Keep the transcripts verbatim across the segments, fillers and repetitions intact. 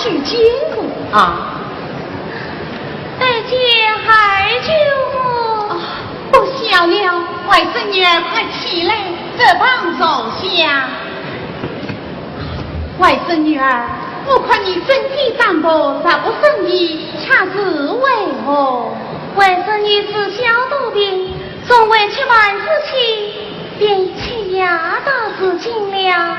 去见过啊。拜见二舅母。哦，不小了，外甥女儿快起来，这旁坐下。外甥女儿，我看你整体打扮，十分生意，却是为何？外甥女自小多病，从未吃饭之期，便一气压到如今了。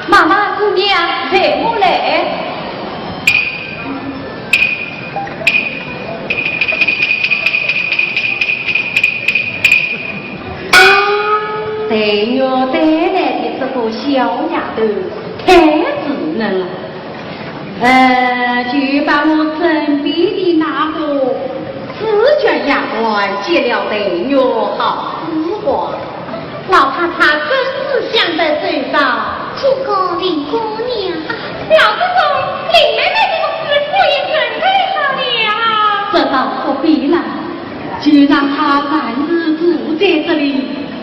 妈妈、姑娘，随我来。黛玉带来的这个小丫头太稚嫩了，呃，就把我身边的那个紫鹃丫鬟接了黛玉好时光。 老太太真是想得周到。见过林姑娘。啊，老祖宗，林妹妹这个时候也准备好了。这倒不必了，就让她暂时住在这里，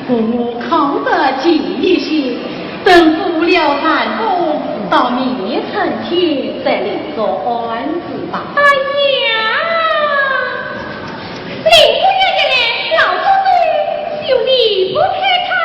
我靠得近一些，等过了寒冬，到明春天再另作安置吧。哎呀！ 林姑娘一来，老祖宗就离不开她了。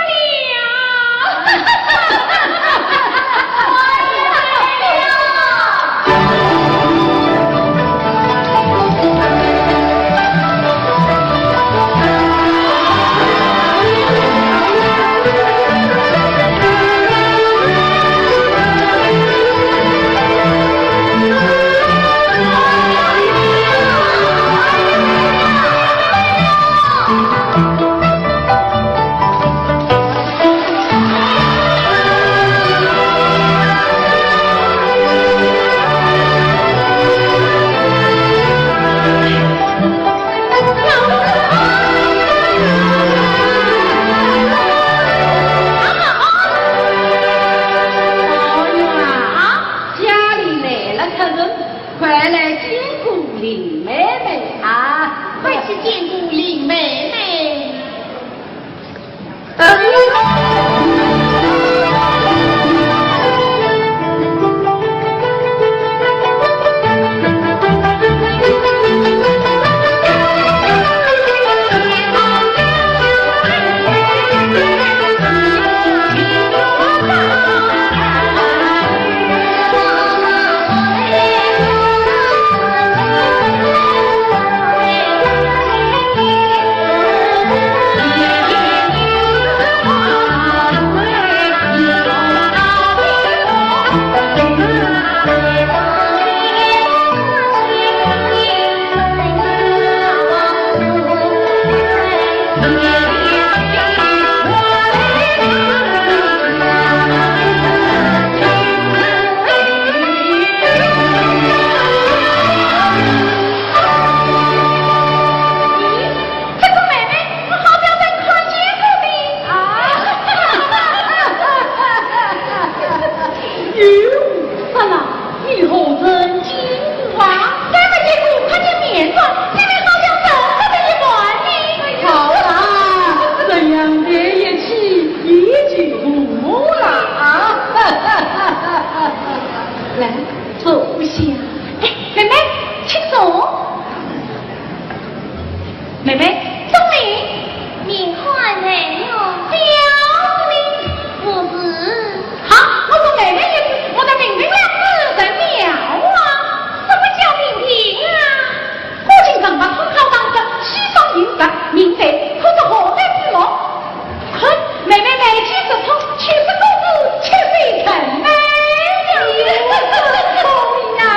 哎，妹妹，请坐。妹妹，钟离。明欢来了。表弟。不是。好，我说妹妹一字，我的平平两字成了啊。什么叫平平啊？我今正把通考当中，西双印白，明白，可是何来之乐？ 哼，妹妹来去是错，去是公子，去是人呢。聪明啊！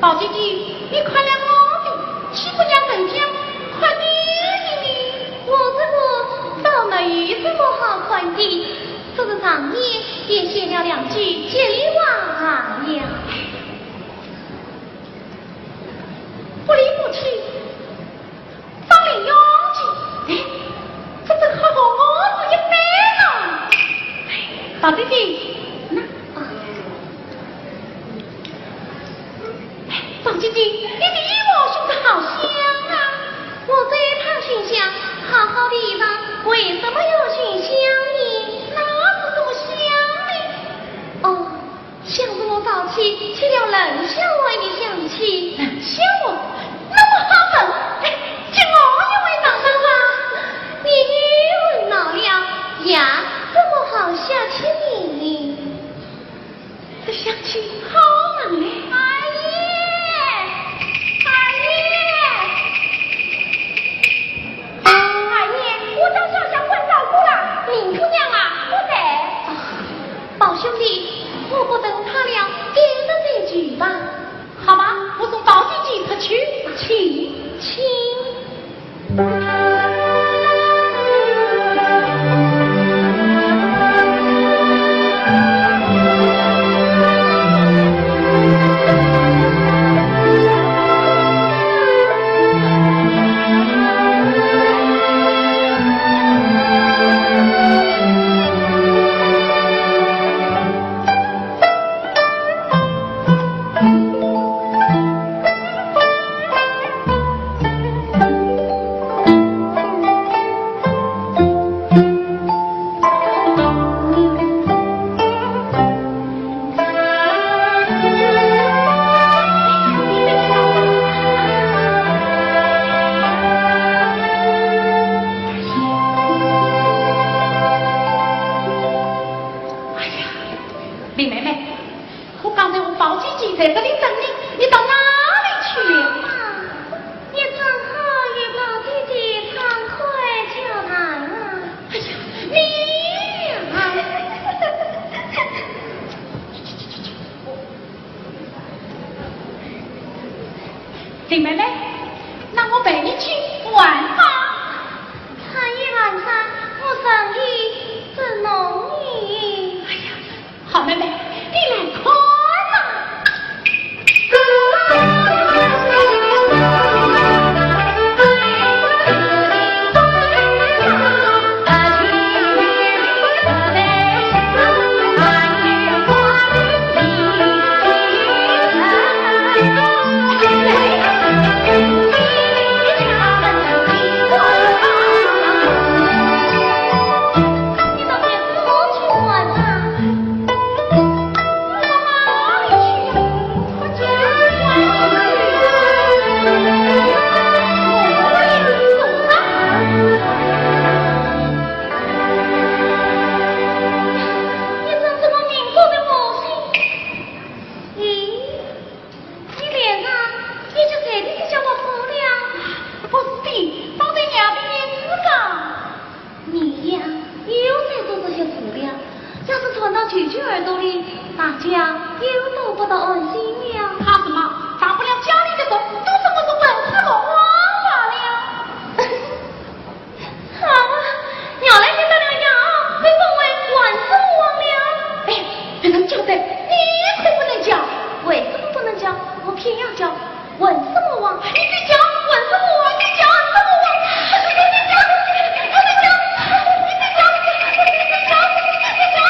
宝姐姐，你看了我的，西姑娘人家看你的呢？我这个倒没有什么好看的，这是上面也写了两句吉利话呀。不离不弃，张灵勇的，哎，这正好和我是一般啊。宝姐姐，那，啊。 宝姐姐，你的衣服熏得好香啊！我这一套熏香，好好的衣裳，为什么要熏香呢？那是什么香呢？哦，像是我早起吃了冷香丸的香气。冷香丸？那么好闻，哎，给我也闻尝尝吧。你又闻到了，呀，怎么好香气呢？ 这香气好闻嘞！二爷，二爷，二爷，我家小香官找过了，林姑娘啊，不在。啊，宝兄弟，我不等她了，跟着再去吧。好吧，我送宝姐姐出去。请，请。 哎呀，林妹妹， 我刚才和宝姐姐在这里等你，你到哪里去了？啊，你正好与宝姐姐畅快交谈啊。哎呀，你呀！林妹妹，那我陪你去玩吧。穿越万山，我等你，等侬呢。哎呀， 好妹妹，你来看呐。你怎么这么敏感的毛病？咦，你脸上也就这点小毛病了？不是的，放在娘的面子上。 你呀，又在做这些事了。要是传到舅舅耳朵里，大家又都不得安心了。怕什么？大不了家里的人都说我是混世魔王罢了。好啊，原来你这两家啊，被封为混世魔王了。哎，别人叫的，你可不能叫。为什么不能叫？我偏要叫。 混世魔王，你在讲混世魔王，你在讲什么王？你在讲，你在讲，你在讲，你在讲，你在讲，你在讲。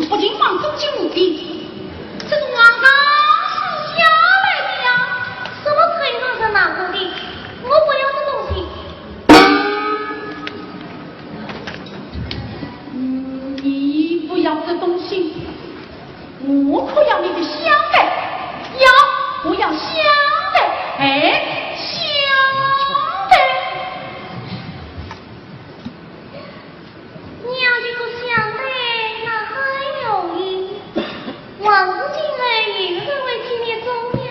不仅放走金无比，这是皇上赐下来的呀。什么陈皇上拿过的？我不要这东西。嗯，你不要这东西，我可要你的香袋。要，我要香袋。哎，香袋。 娘一个香袋那很容易，王氏今后也是为妻的忠良，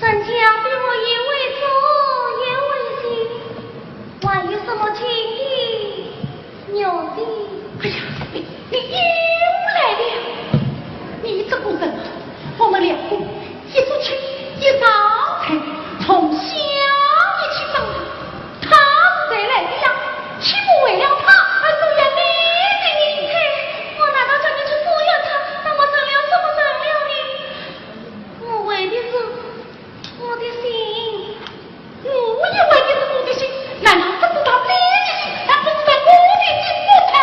人家比我也会做也会行，还有什么亲的、女的？哎呀，你，你又来了！你这个人，我们两个 一夫妻，一道菜，从小一起长大，他是谁来的呀？岂不为了他而收养你的呢？嘿，我难道真的去收养他？那我成了什么人了呢？我为的是我的心。 我也为你是我的心，难道这是他的心，还不是在我的心不成？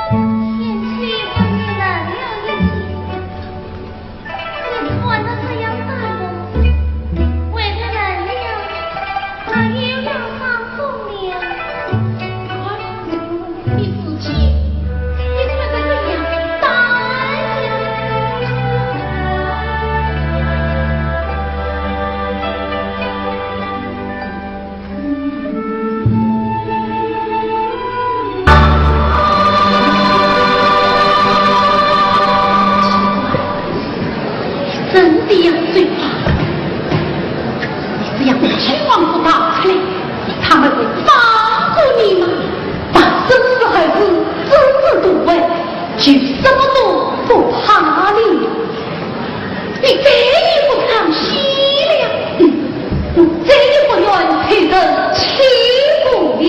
贤妻，我是难了一心。 你穿得这样淡薄，为何人了，还有要上风了？你自己，你穿得这样淡呀。 真的呀，水花，你只要把七王子打出来，他们会放过你吗？他生死后事，置之度外，就什么都不怕了。你再也不唱戏了，嗯，我再也不愿陪人起舞了。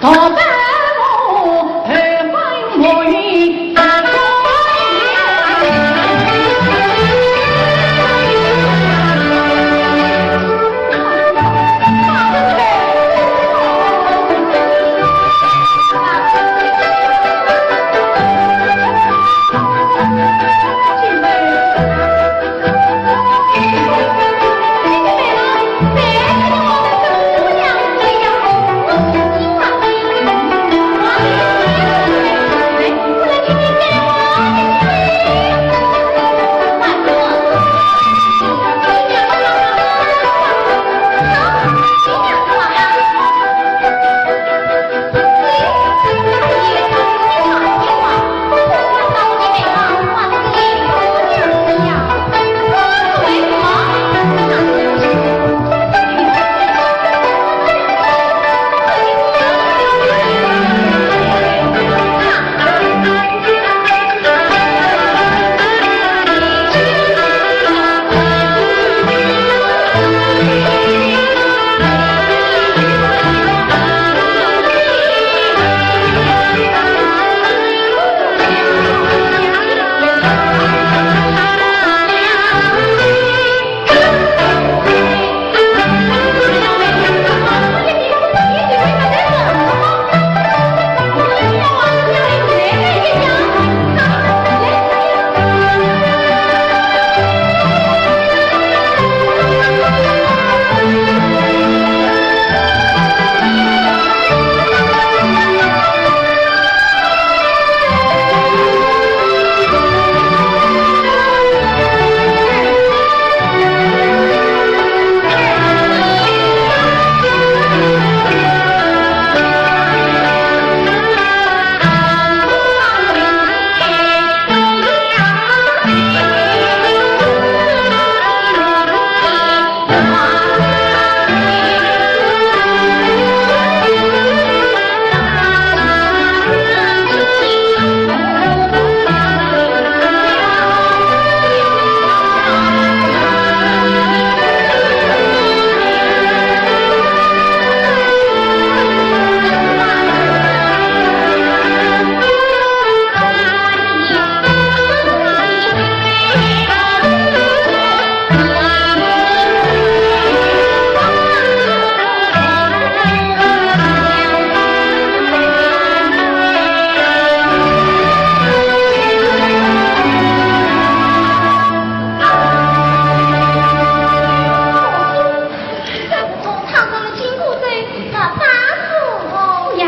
丫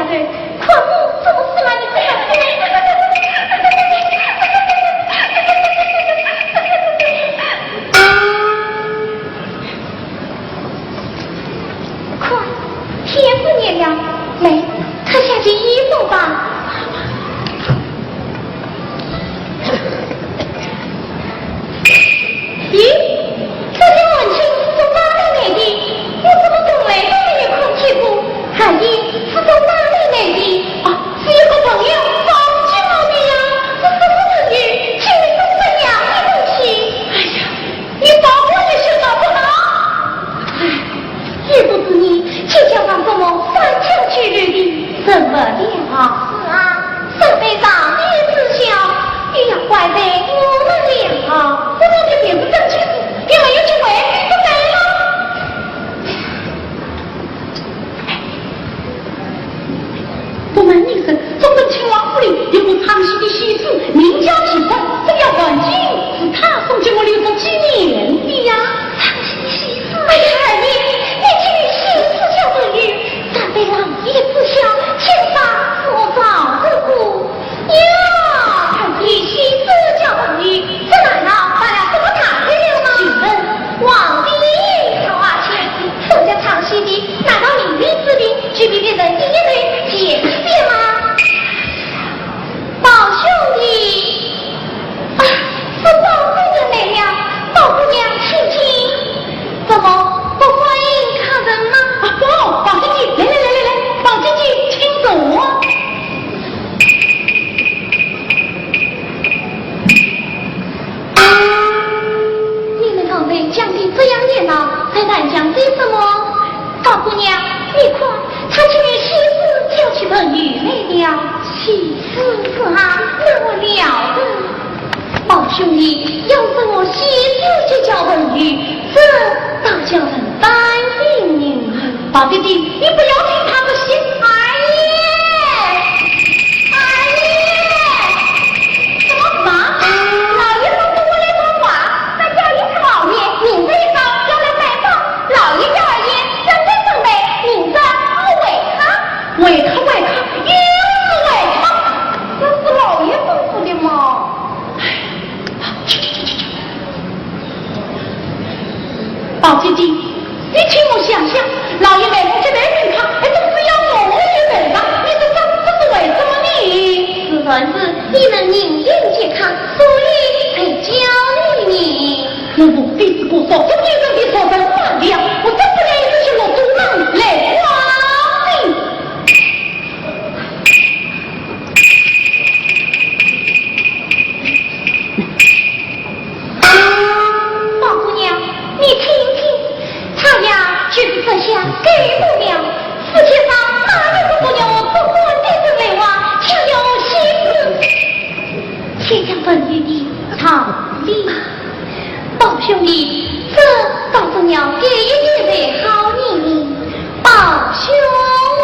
头，看我怎么使了你这个快，天色热了，来，脱下件衣服吧。咦，这件汗巾是从哪里来的？我怎么从来都没有看见过？而且是从哪里来的？啊，是有个朋友送给我的呀。这什么朋友？竟然送这样的东西？哎呀， 你保管也是保管好。唉，也不知你街角上怎么翻墙取路的，怎么了？是啊，身背上衣之下，你要怪罪我们两个。我们的便是真情，也没有去为你不对了。 不瞒你说，中正亲王府里有个唱戏的戏子，名叫徐生，这条汗巾是他送给我留作纪念的呀。唱戏的戏子？哎呀，二爷，年轻人行事小朋友，站在老爷之下，千万莫造这个。呀，唱戏的戏子小朋友，这难道犯了什么大罪了吗？徐生，皇帝朝啊，人家唱戏的，难道明明之地，就比别人低一等贱一点吗？宝兄弟，啊，是宝夫人来了，宝宝弟弟，你不要听他这些。二爷，二爷，什么？老爷吩咐我来说话，那叫你是老爷，明日一早要来拜访。老爷叫二爷，准备准备，明日我会客。会客，会客，又是会客，这是老爷吩咐的嘛。 宝姐姐，你替我想想，老爷来不及来迎他，还总是要我来去陪他，你说这，这是为什么呢？自然是你能迎迎接他，所以才叫你呢。我若非是个少数女人的出身打扮，我怎不愿意这些落珠人来光临。 宝姑娘，你听听，他呀，就是这厢改不了。世界上哪有个不让我做官的人来哇？只有戏子。天下风雨的道理。 宝兄弟，这倒是要改一改才好呢。宝兄弟。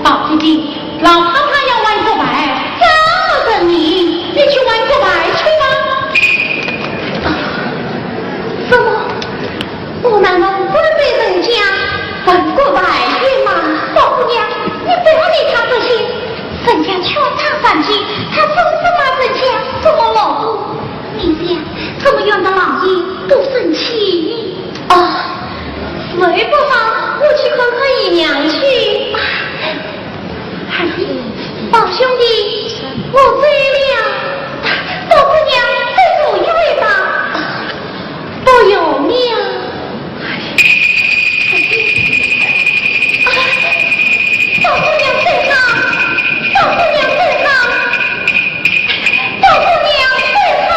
宝姐姐，老太太要玩骨牌，这么神秘，你去玩骨牌去吧。什么？ 我难道不能被人家玩骨牌的吗？宝姑娘，你不要理他这些，人家劝他上去，他总是骂人家什么老虎。你想，这么远的老爷都生气呢。哦，谁不怕，我去看看姨娘去。 二弟，宝兄弟，我醉了。宝姑娘，再坐一会吧。不用了。宝姑娘，再坐。宝姑娘，再坐。宝姑娘，再坐。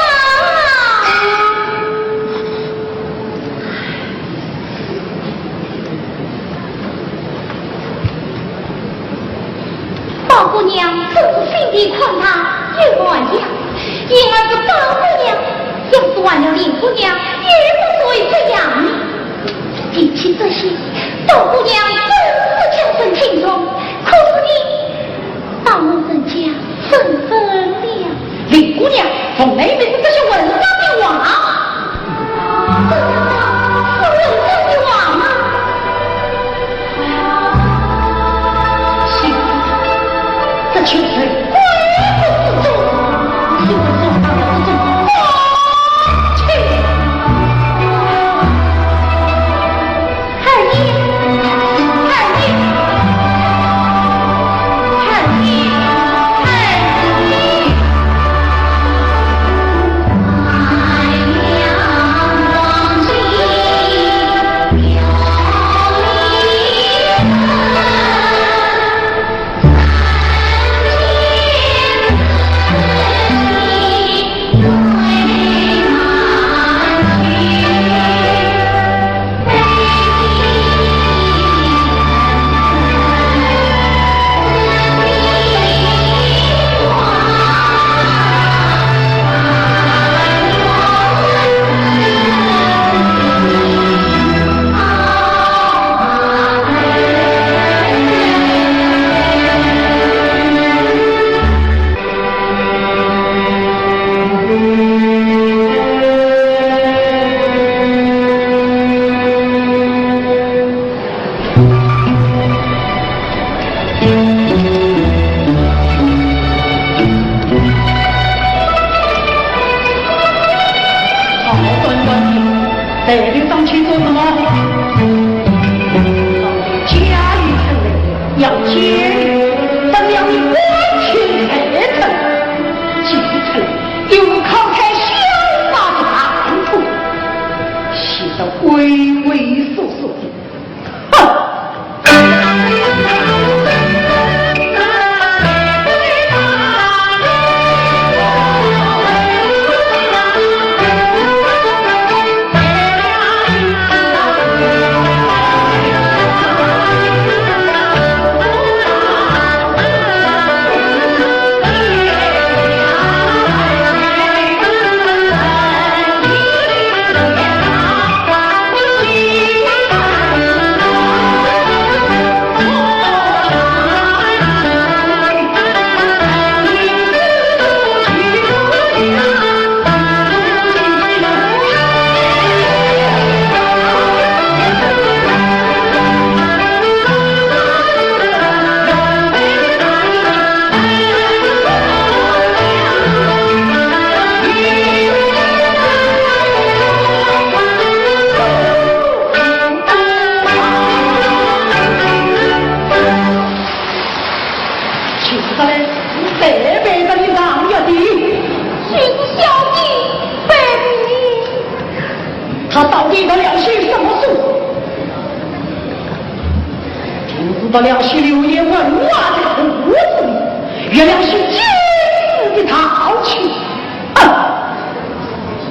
宝姑娘总是心地宽大，又善良，因而是宝姑娘，要是换了林姑娘，也不至于这样。比起这些，宝姑娘真是叫人敬重。可是你 把我人家整分了。林姑娘，从来没说这些文章的话。这难道是文章的话吗？行，这就是鬼谷子中，是我所说的这种风趣。 二爷，二爷，二爷，二爷。哎，你上去做什么？家里头要家里，本了你官亲爱臣，继承又靠在小马的大头，气得畏畏缩缩的。哼！就是他嘞，白白的让你要的。就是小姐，白白。他到底和良心什么数？明知道良心流言问话的胡子里，与良心今日的淘气。哼！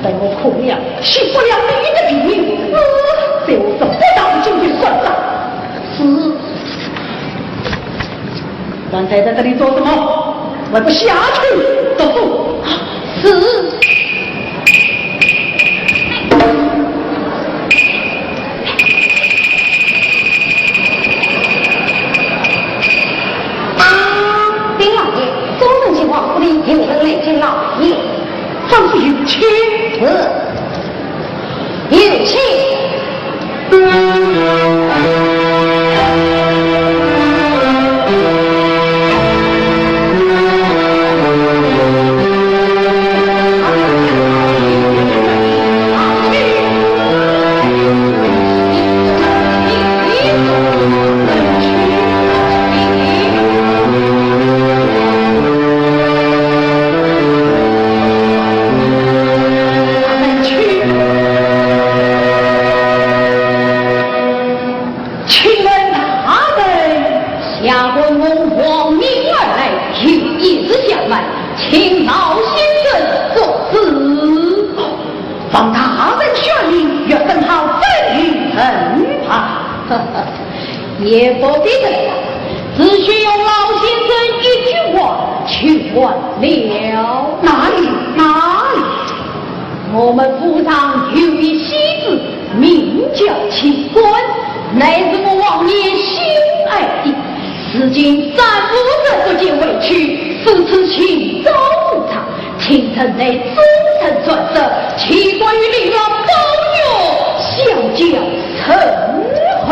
待我孔亮，洗不了你的皮，我就是不当今天算账。是。刚才在这里做什么？还不下去读书？是。禀老爷，忠臣去王府里，有人来见老爷。丈夫有请。是。有请。请问大人。下官奉王命而来，有一事相瞒，请老先生作主。望大人宣明，欲审好怎样办？也不必审了，只需用老先生一句话就完了。哪里？哪里？我们府上有一戏子，名叫清官，乃是我王爷心爱的。如今三五日不见回去，四处寻找无常， 请臣乃忠臣转折，岂敢与林王宝玉相交甚厚。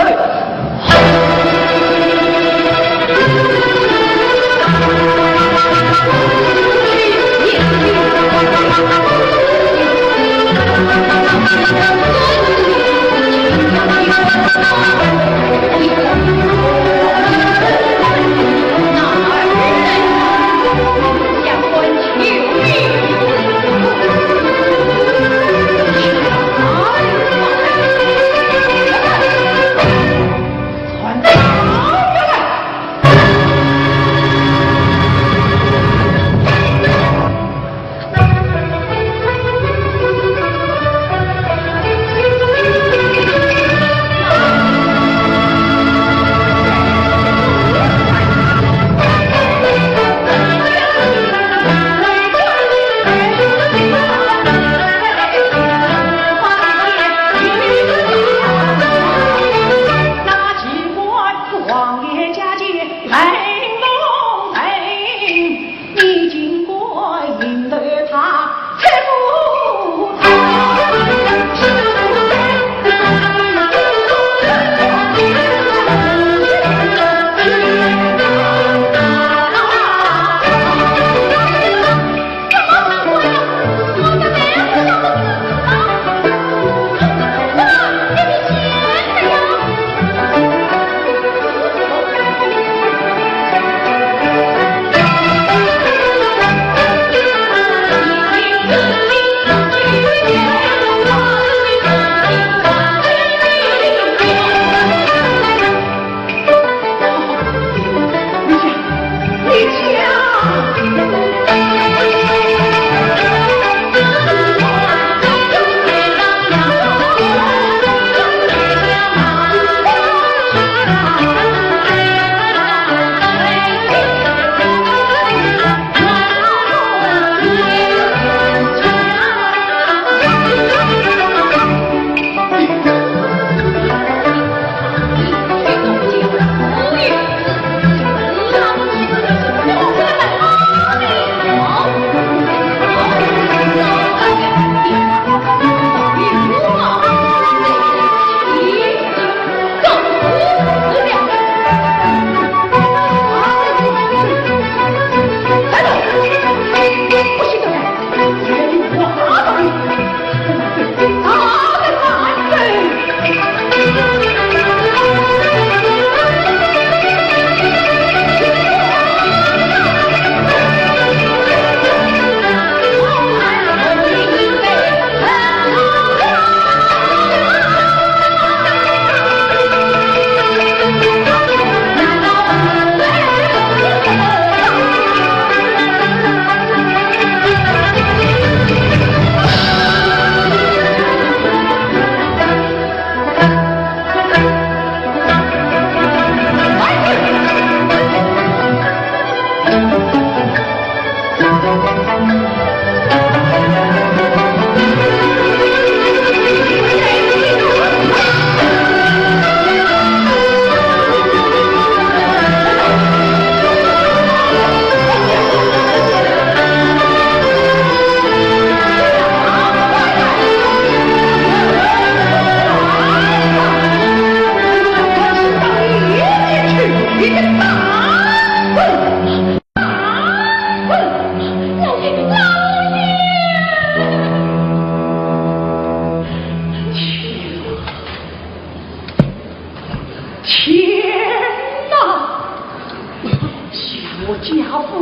我家父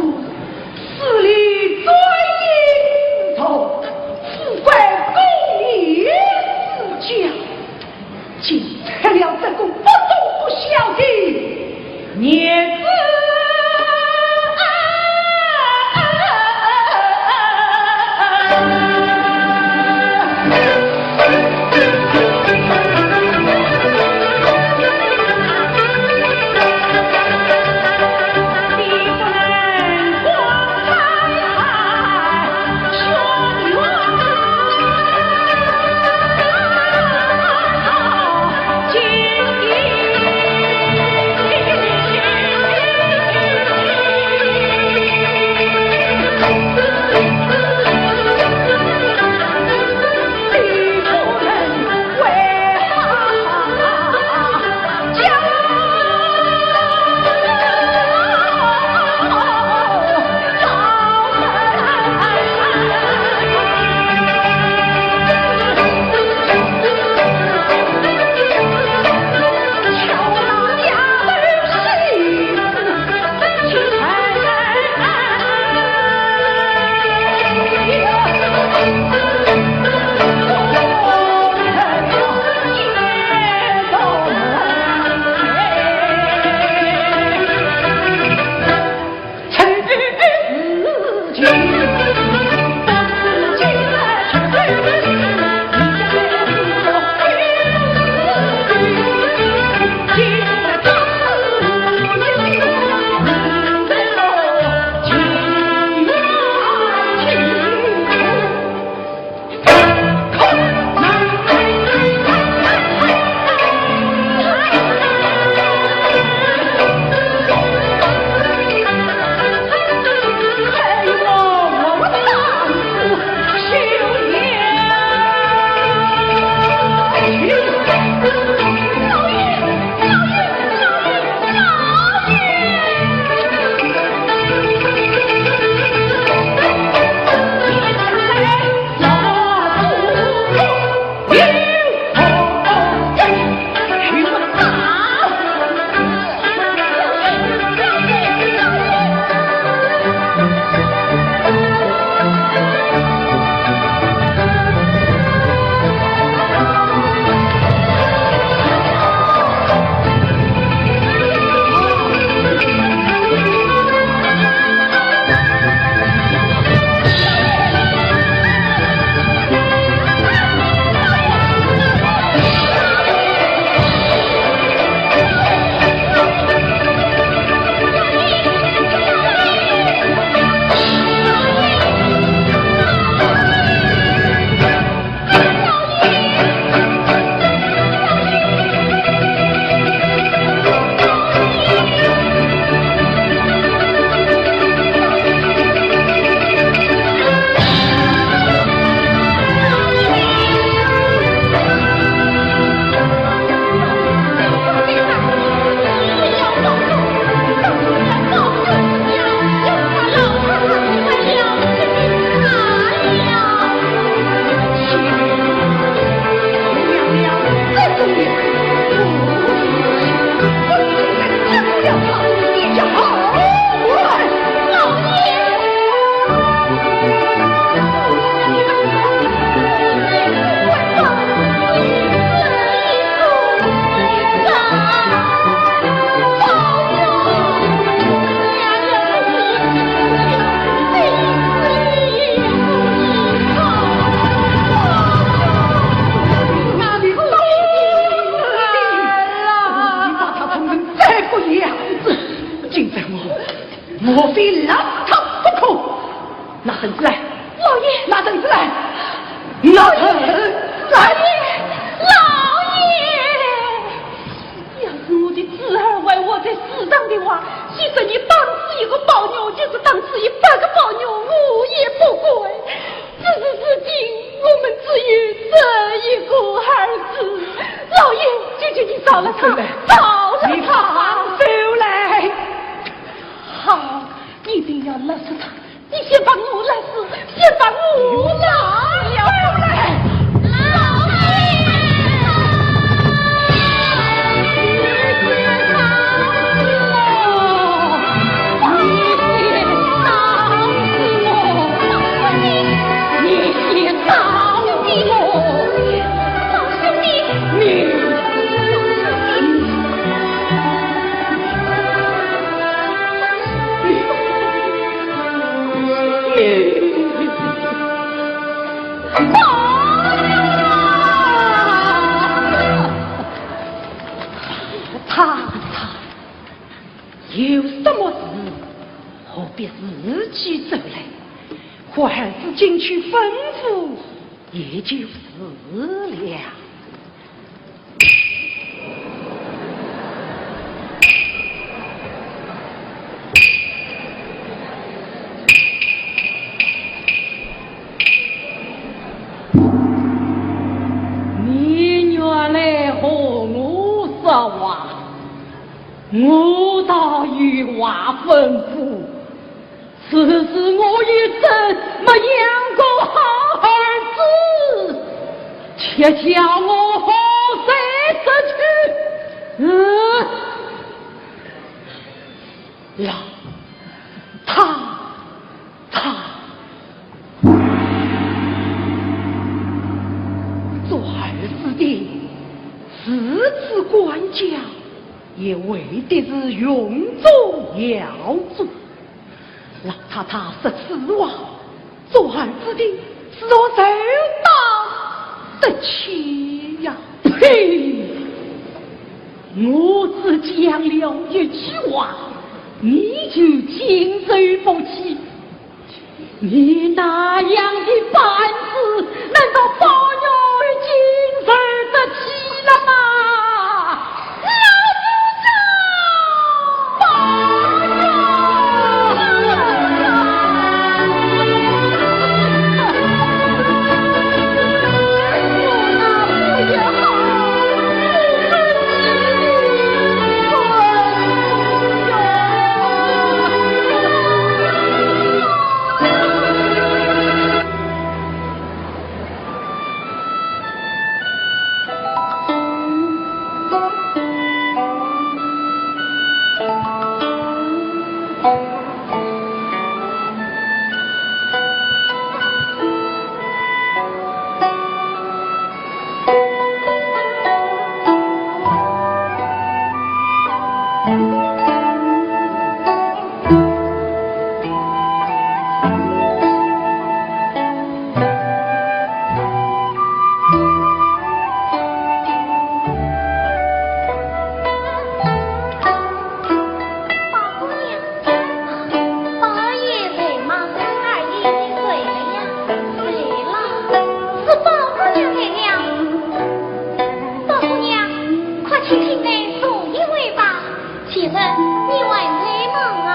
势力最严重，富贵功名之家，竟出了这个不忠不孝的孽子。你把他痛成这个样子，今朝我，我非拿他不可。拿绳子来。老爷。拿绳子来。拿绳子来。老爷，老爷。要是我的子儿还活在世上的话，岂不你打死一个宝玉，就是打死一百个宝玉，我也不管。只是如今我们只有这一个儿子，老爷，求求你饶了他，饶了他。你放手来。好，一定要勒死他。你先把我勒死，先把我勒死。老爷！老爷！事，何必自己走来？快儿子进去吩咐，也就是了。 你原来和我说话，我倒有话吩咐。 此事我也真没养过好儿子，却叫我何罪之去？嗯，老太太，做儿子的如此管教，也为的是永宗耀祖。 老太太说此话，做儿子的是何受得起呀？呸！我只讲了一句话，你就经受不起。你那样的板子，难道宝玉经受得起了吗？ 老祖宗！宝姑娘，宝二爷在吗？二爷已经睡了呀。睡了？是宝姑娘来了。宝姑娘，快请进来坐一会吧。 先生，你还在忙啊？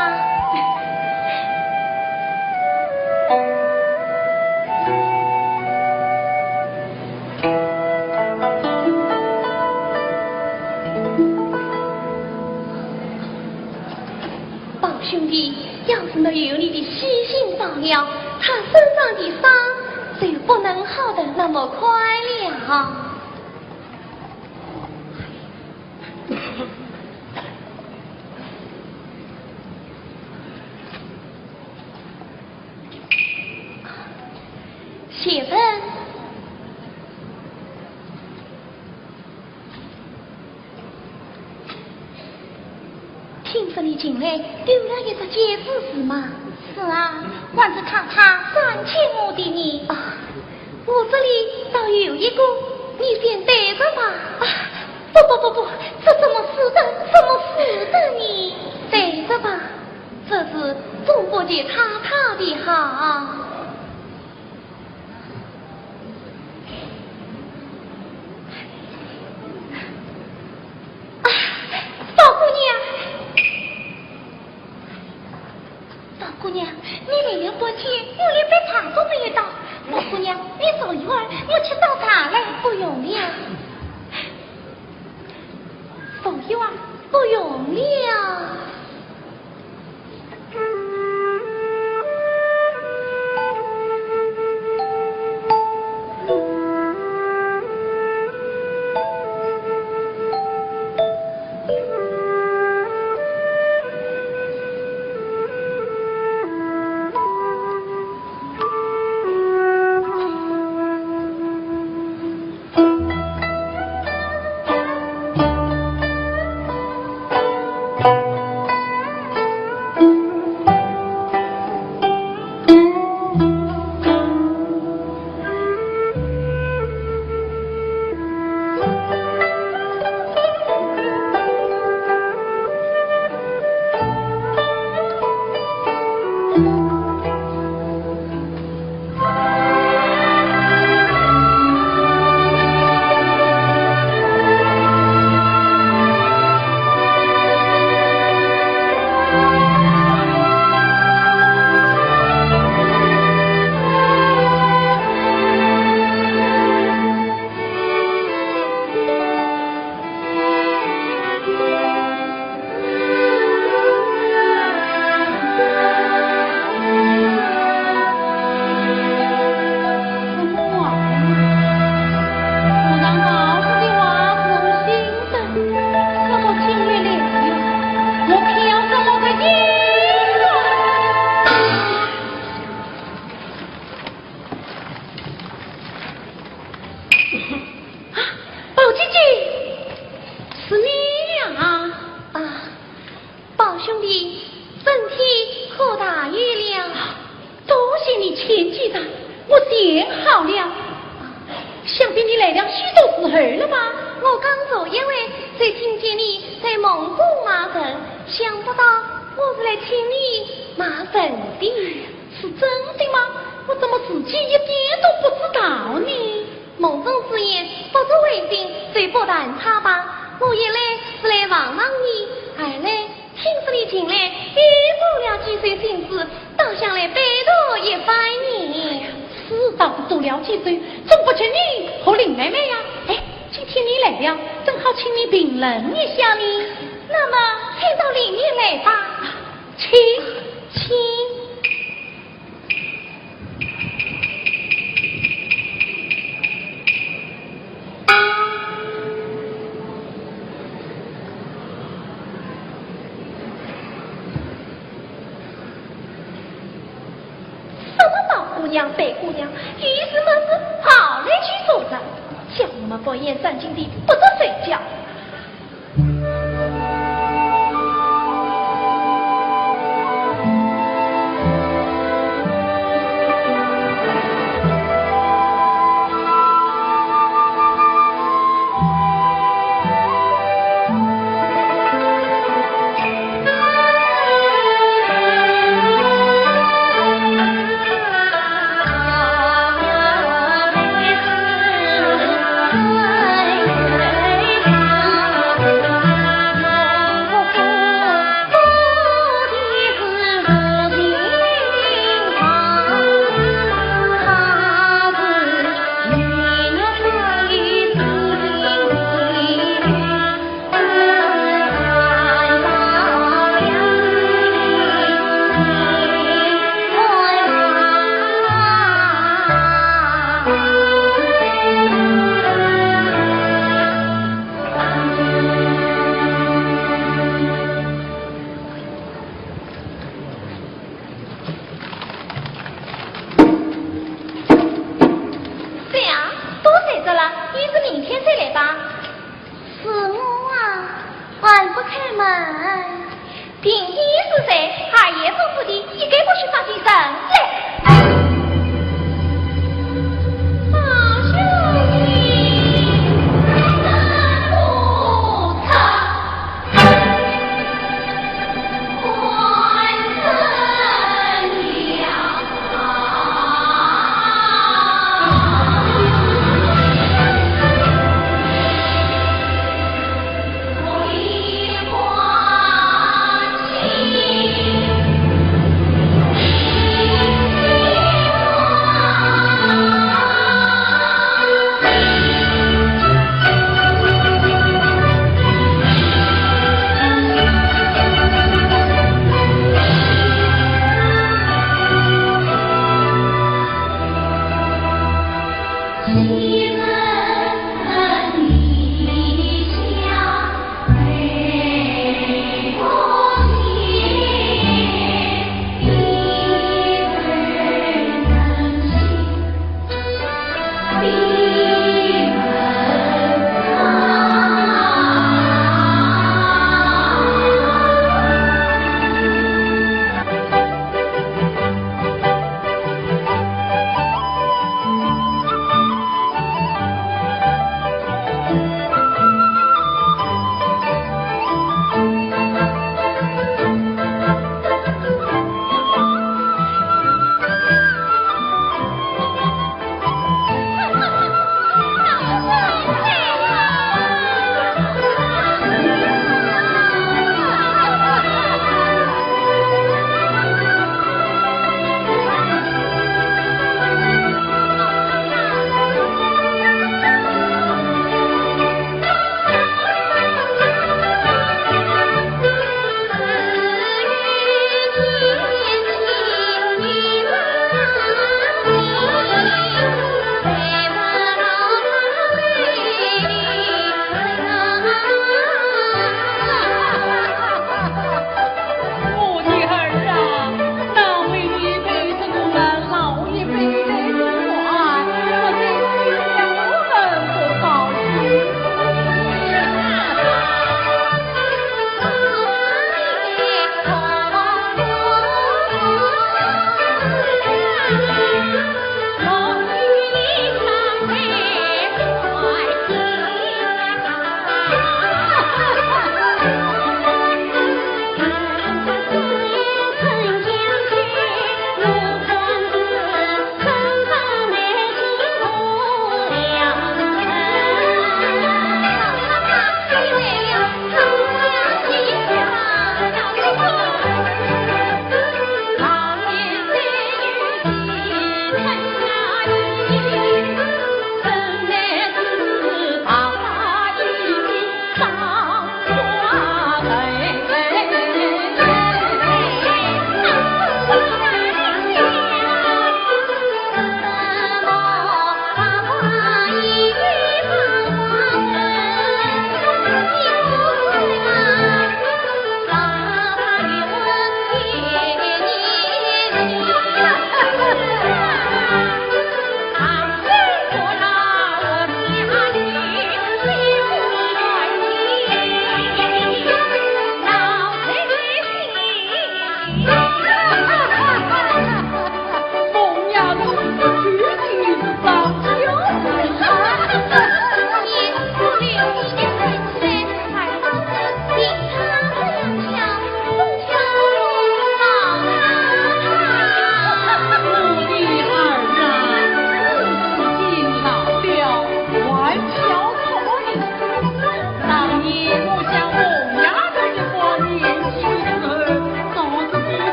宝兄弟，要是没有你的悉心照料，他身上的伤就不能好得那么快了。 先生，听说你近来丢了一只戒指是吗？是啊，还是太太赏给我的呢。啊， 我这里倒有一个，你先戴着吧。啊，不不不不，这怎么使得，怎么使得呢？戴着吧，这是总不及太太的好。啊，宝姑娘。 宝姑娘，你来了半天，我连杯茶都没有倒。宝姑娘，你坐一会儿，我去倒茶来。不用了。坐一会儿，不用了。到了，想必你来了许多时候了吧？我刚坐一会，就听见你在梦中骂人，想不到我是来请你骂人的。是真的吗？我怎么自己一点都不知道呢？梦中之言不足为信，就不断他吧。我一来是来望望你，二来听说你近来又多了几岁心思，倒想来拜读一番呢。此倒是多了几岁，怎不请你和林妹妹呀？哎，今天你来了，正好请你评论一下呢。那么，请到里面来吧。请。请。什么宝姑娘、白姑娘，有事没事跑来去坐着，叫我们不言三更的不得睡觉。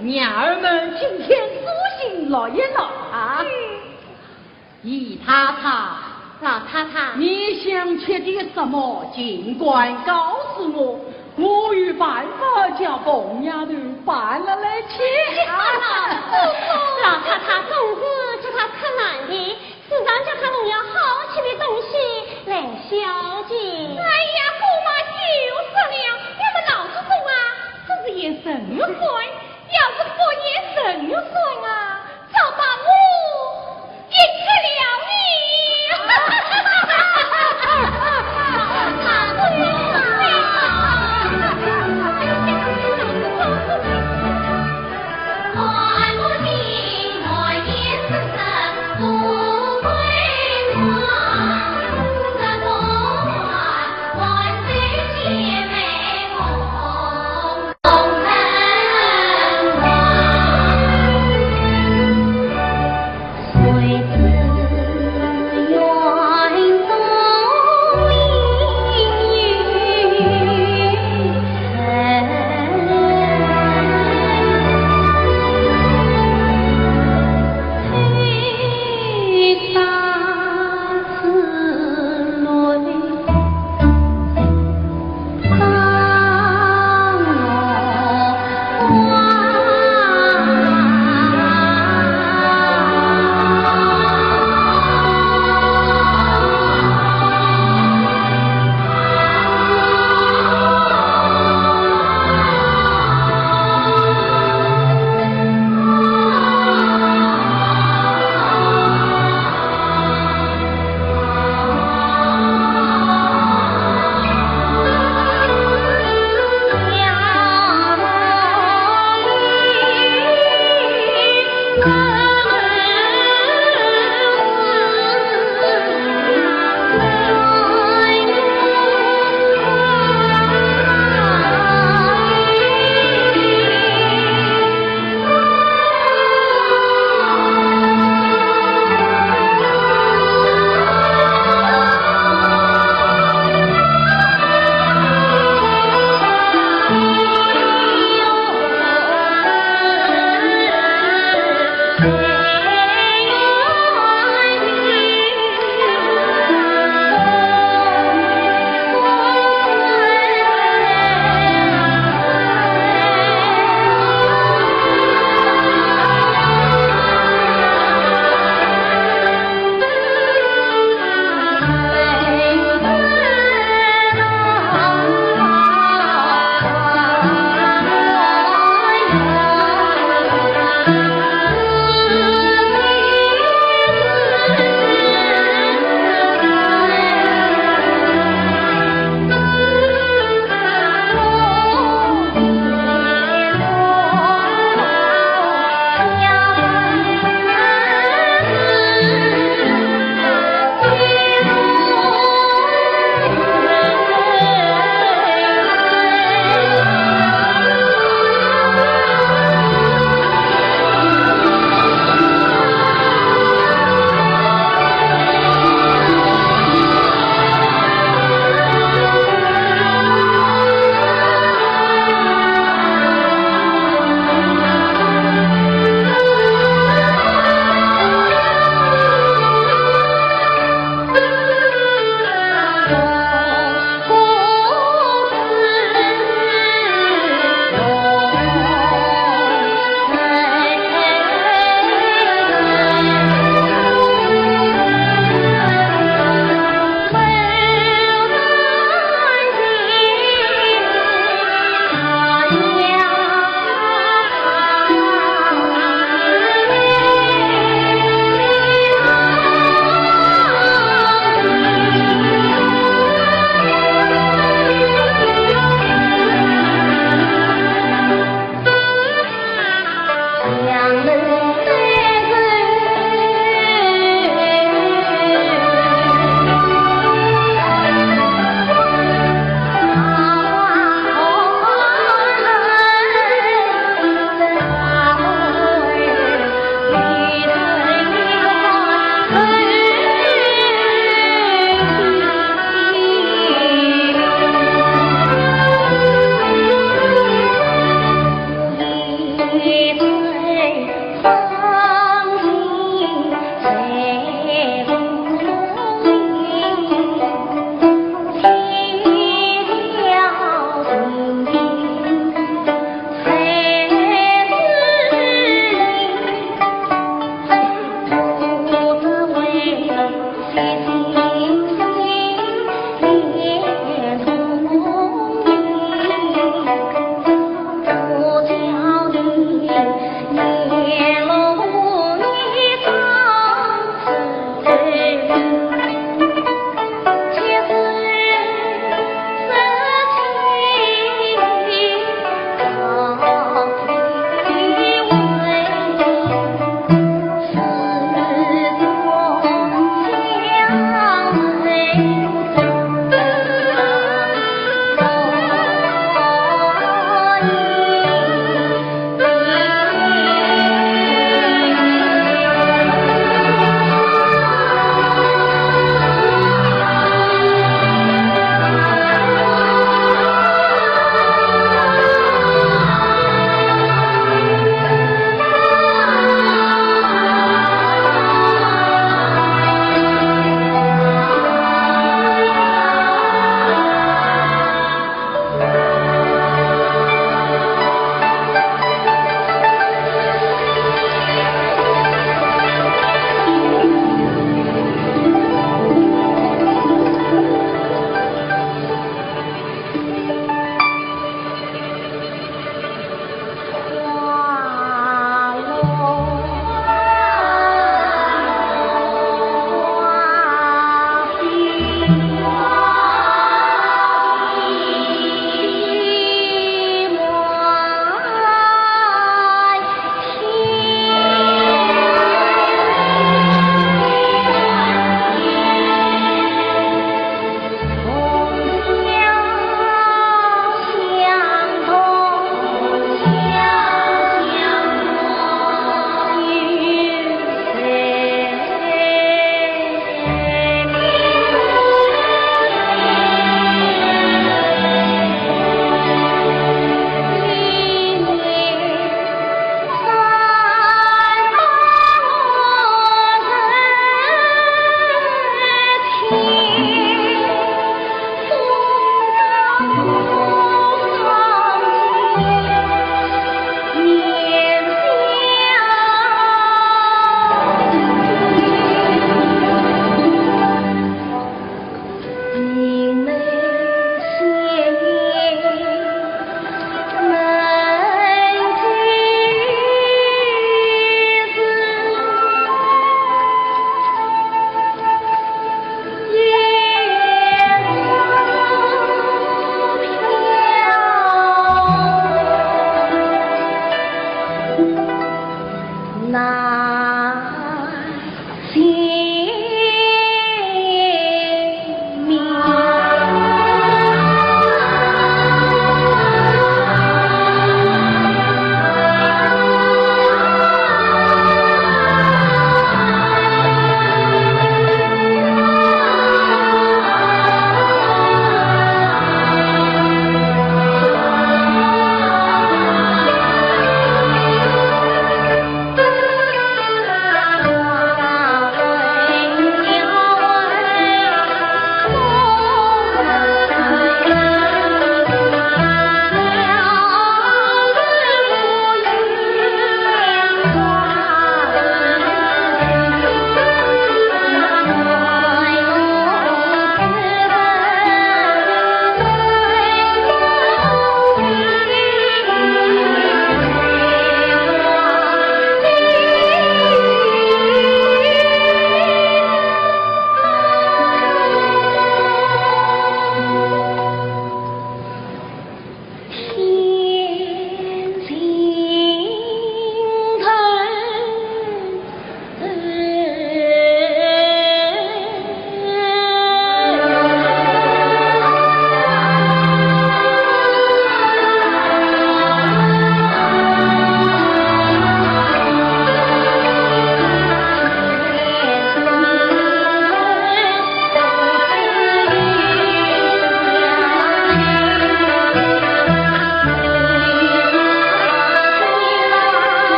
娘儿们今天舒心了一了啊。姨太太，老太太，你想吃点什么，尽管告诉我，我有办法叫凤丫头搬了来吃。老太太总是叫她吃难的， 时常叫她弄点好吃的东西来孝敬。哎呀，姑妈就说了，我们老祖宗啊，只是言神算，要是不言神算啊，早把我也吃了呢。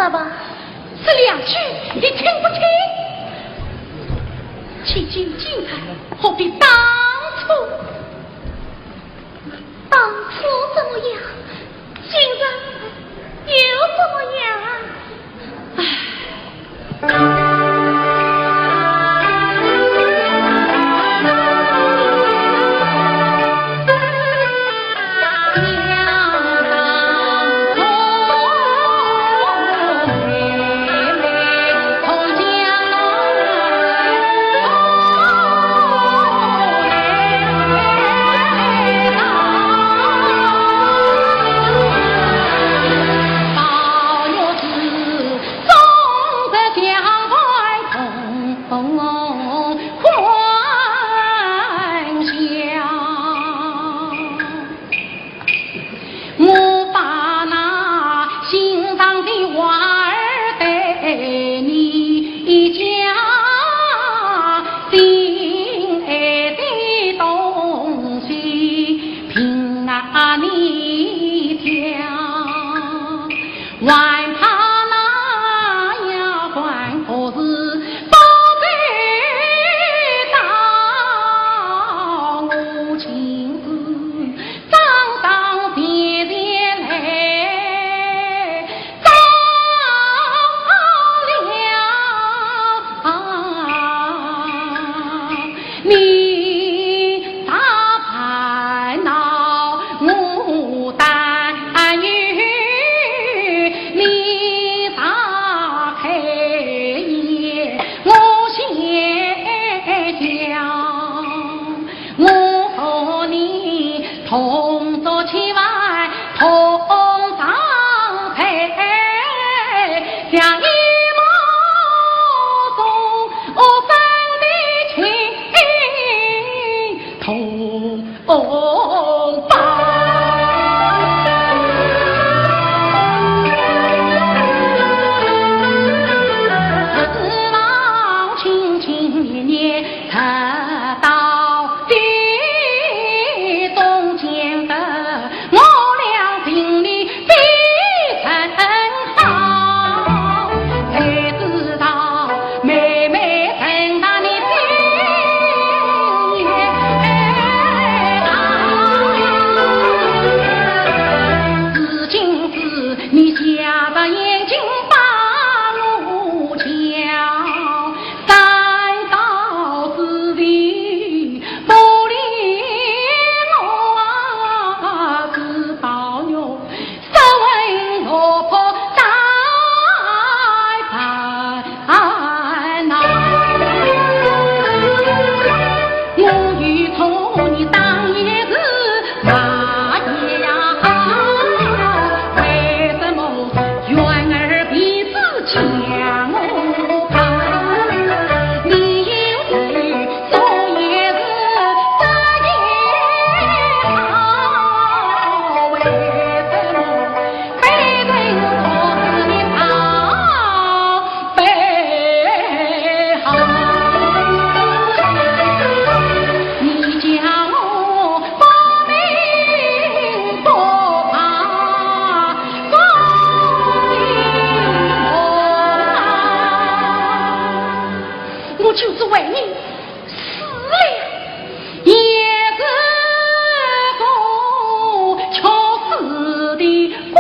爸爸，这两句你听不清？千金今日何必当初？当初怎么样？今日又怎么样？唉。我把那心上的话儿对你讲，心爱的东西凭啊你讲。 还怕那丫鬟何时不知道我情事，早早前前来张好了。 你大烦恼，我担忧，你大开眼，我先讲。我和你同桌吃饭，同床睡，像一梦中 我分得清同伴。是望卿卿念念，直到底，终见得 我俩情谊比人好，谁知道妹妹成大你心也大。如今是你瞎着眼睛把我叫， 三朝之地，不理我啊，只抱我，手稳落魄再烦恼。我与错你当年是大爷呀，为什么 缘儿彼此将我怕，你有对说也是这也好，为什么非人做事的好？ 备好。你叫我不明不白，不明不白。我就是为你死了，也是做缺失的归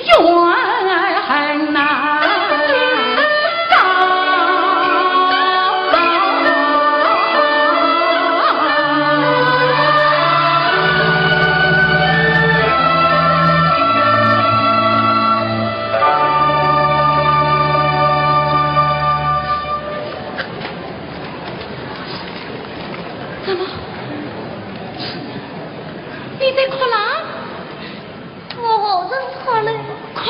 怨恨难当。怎么？你在哭啦？ 我何曾哭了？快，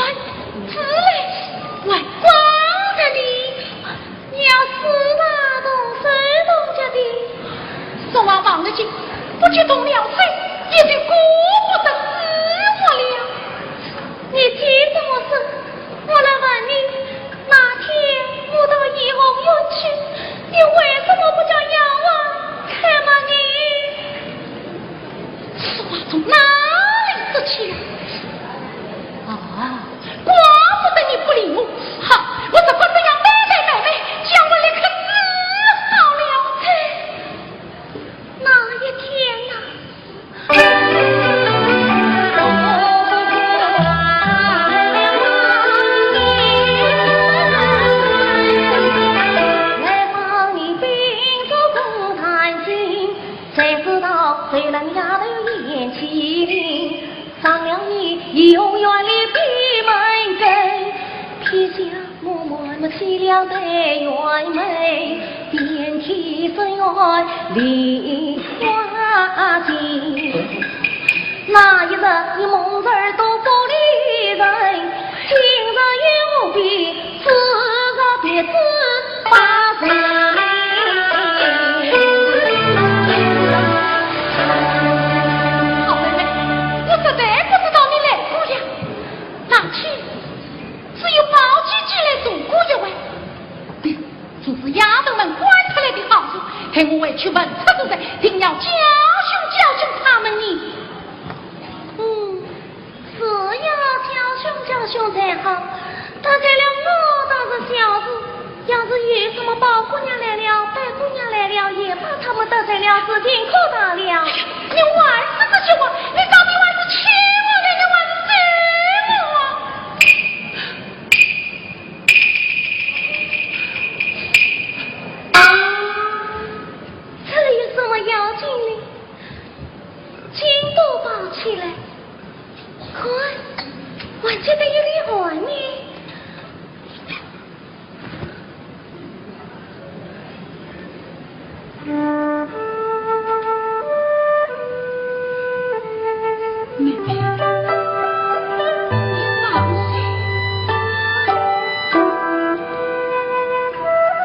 两对圆眉，遍体生圆梨花情。那一日，你蒙人都不理人，今日又何必自作别致把人。好妹妹，我实在不知道你来过呀。那天只有宝姐姐来送过一回。 真是丫头们惯出来的好事，待我回去问出是谁，定要教训教训他们呢。嗯，是要教训教训才好。得罪了我倒是小事，要是有什么宝姑娘来了、白姑娘来了，也把他们得罪了，事情可大了。哎呀，你还是这些话，你到底还是气我呢，你还是气我啊？ 这有什么要紧的？金都包起来，看，还记得一粒汗呢。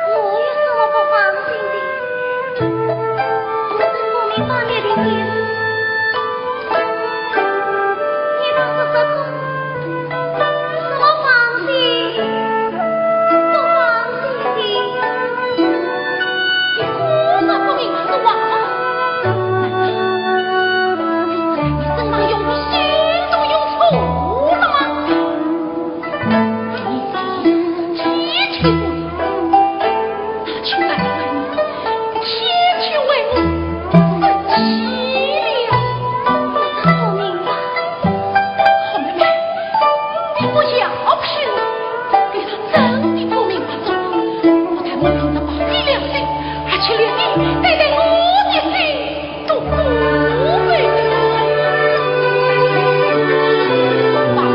我有什么不放心的？我真不明白你的意思。你倒是说出 什么放心，不放心的？你果然不明白是王法？难道你真的用心都用错了吗？你提起我，那就难怪你提起为我生气了。我明白。 好妹妹，你不要ผิ了，你是真的不明白什么。不但我拼得保你良心，而且连你对待我的心都不会。放开我，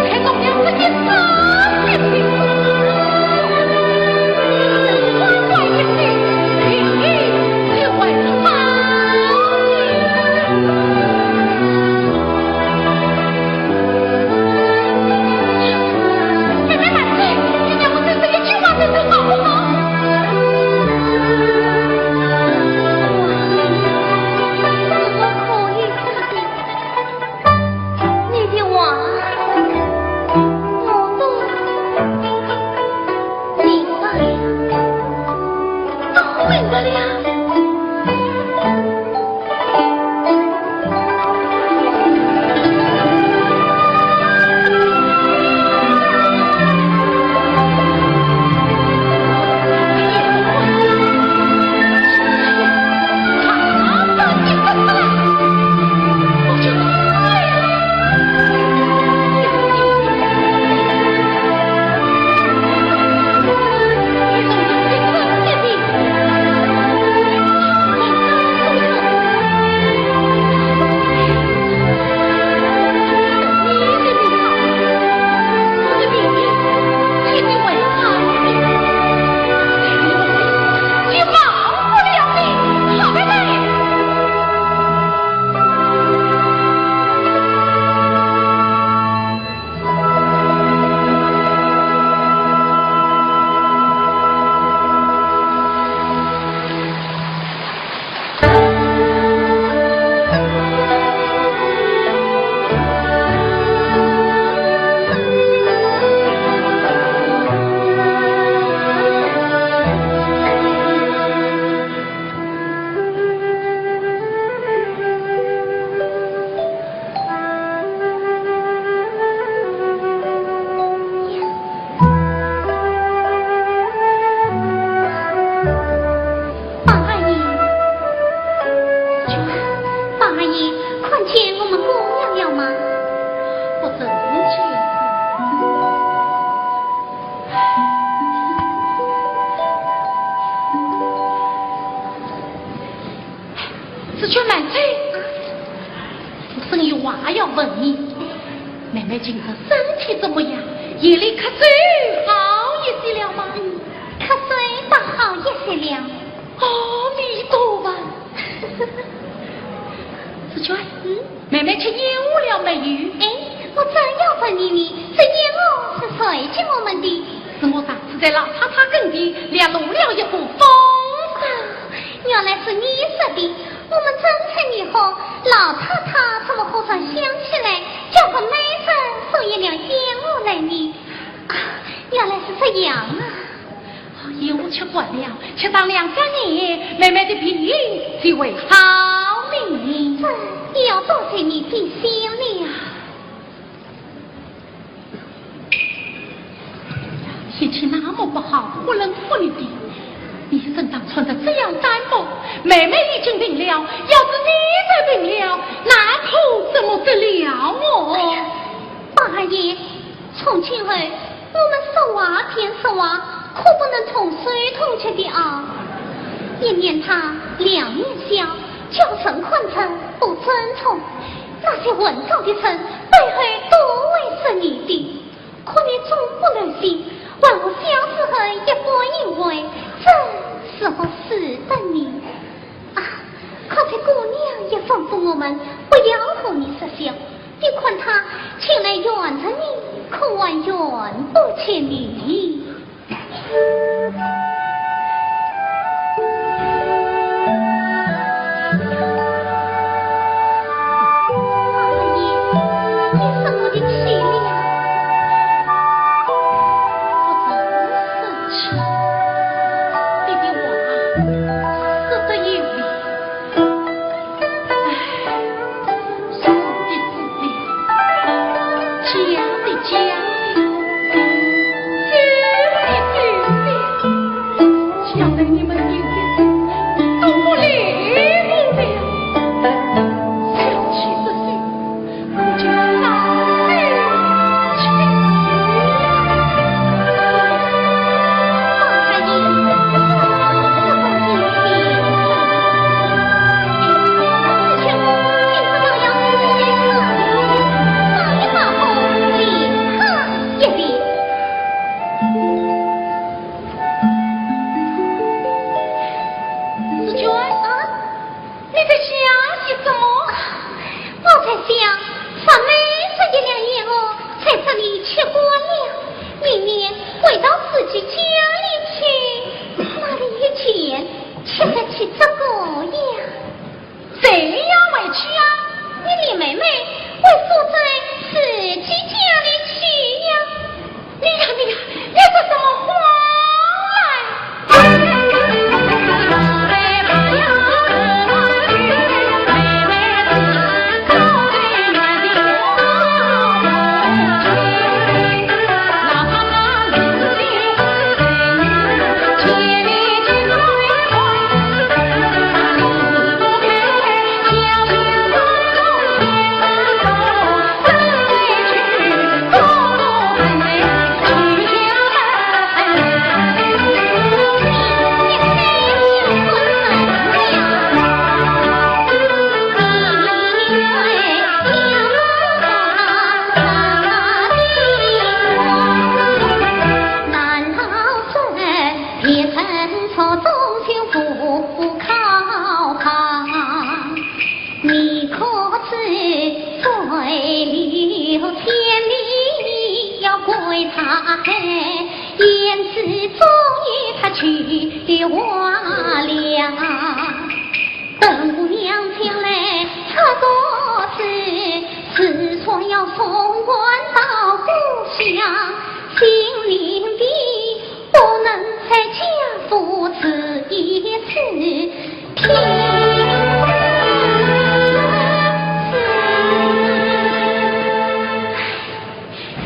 才做了这件事情。 你的话，我都明白了，都明白了。方二爷，方二爷，看见我们姑娘了吗？不曾见。 紫鹃妹妹，我真有话要问你。妹妹今日身体怎么样？眼里咳嗽好一些了吗？嗯，咳嗽倒好一些了。阿弥陀佛。紫鹃，嗯？妹妹吃燕窝了没有？哎，我正要问你呢，这燕窝是谁给我们的？是我上次在老太太跟前，落了一个风声。啊，原来是你说的，我们正在疑惑，老太太怎么忽然想起来，叫我们每人送一两燕窝来呢？啊，原来是这样啊。燕窝吃惯了，吃上两三年，妹妹的病就会好的。这也要多谢你的心了。天气那么不好，忽冷忽热的，你身上穿得这样单薄，妹妹已经病了，要是你也病了，那可怎么得了哦？八阿姨，从今后我们说话便说话，可不能动手动脚的啊！一年大，两年小，叫人看着不尊重，那些混账的人背后都会说你的。可你总不忍心，还和小时候一般行为，真是合适的呢。啊，可这姑娘也吩咐我们不要和你说笑，你看她前来冤着你，可还冤不起你？二爷，你生我的气了？我真生气，你的话说得有理。 唉，树的树的，家的家的，酒的酒的，将来你们有的都不理我了。想起这些， 紫鹃啊， 你在想些什么？我在想，咱们这一两年哦，在这里吃惯了，明年回到自己家里去，哪里有钱吃得起这个呀？谁要回去啊？你林妹妹会住在自己家里去呀？ 你呀，你呀，你说什么话来？你可知水流千里要归大海，胭脂终于她去化了。等姑娘前来她多时，自说要送还到故乡，心灵的 不能在家父子一起听。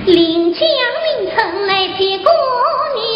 临江临城来见姑娘。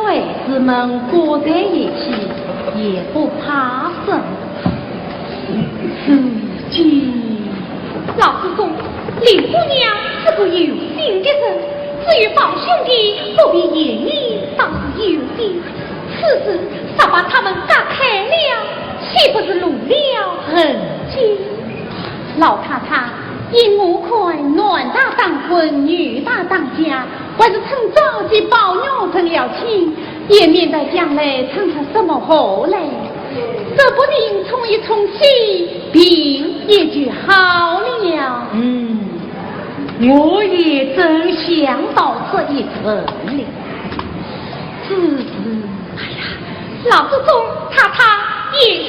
孩子们搁在一起也不怕什么。如今，老祖宗，林姑娘是个有心的人，至于胞兄弟，不必言语，倒是有的。此事若把他们隔开了，岂不是露了痕迹？老太太，依我看，男大当婚，女大当嫁，还是趁早与宝玉成了亲，也免得将来闯出什么祸来。说不定冲一冲喜，病也就好了。嗯，我也正想到这一层呢。只是，哎呀，老祖宗，太太，眼前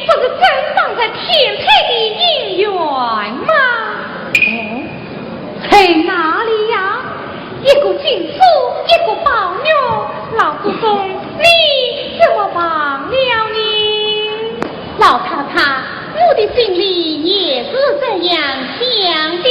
不是正望着天台的姻缘吗？哦，在哪里呀？一个金锁，一个宝玉，老祖宗，你怎么忘了呢？老太太，我的心里也是这样想的。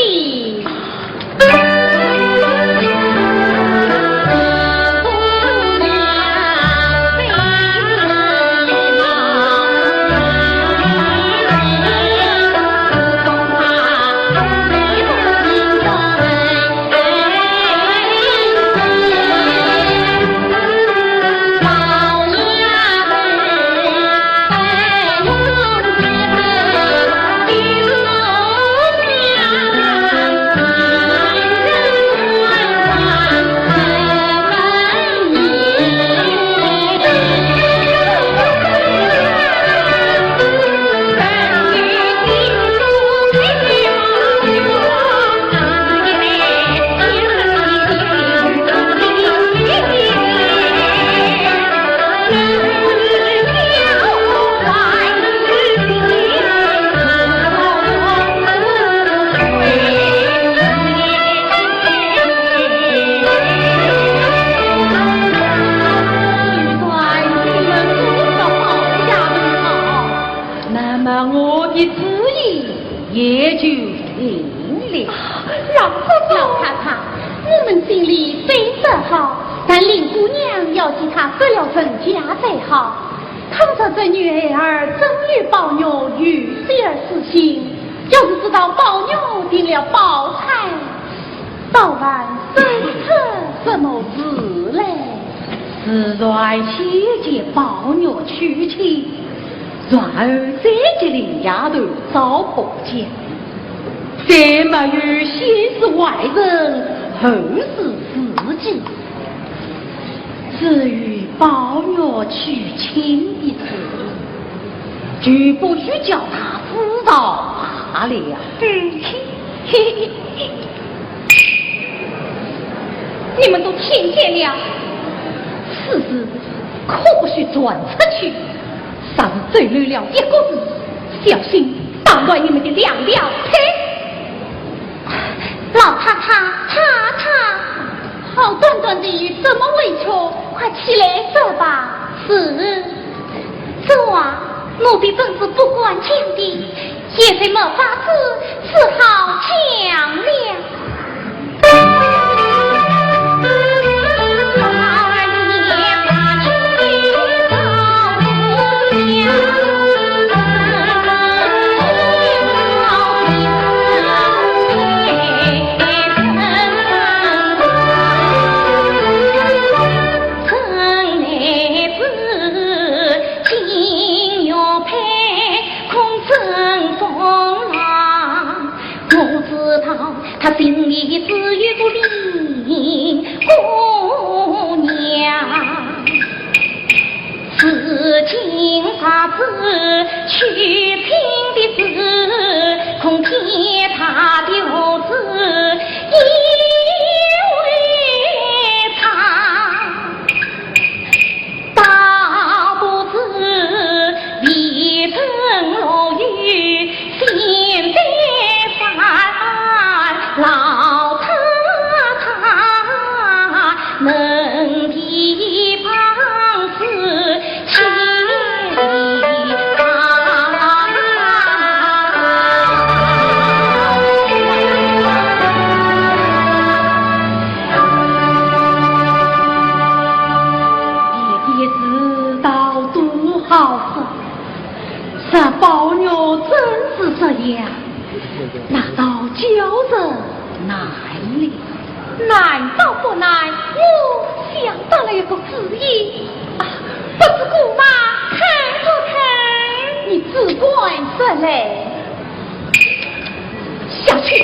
那么我的主意也就定了。老祖宗，老太太，我们心里虽说好，但林姑娘要替她说了人家才好。倘若这女孩儿真与宝玉有些儿私心，要是知道宝玉定了宝钗， 倒还生出什么事来？自然先将宝玉娶亲，然后再给林丫头找婆家，再没有先使坏人后使自己。至于宝玉娶亲一事，就不许叫他知道罢了。嗯。 你们都听见了，此事可不许传出去，若是走漏了一个字，小心打断你们的两条腿。老太太，太太，好端端的有这么委屈，快起来说吧。是。这话奴婢本是不敢讲的， 现在没法子，只好讲了。老师，这宝玉真是这样，难道教人难了？难倒不难，我想到了一个主意。啊，不知姑妈肯不肯？你只管说来。 下去。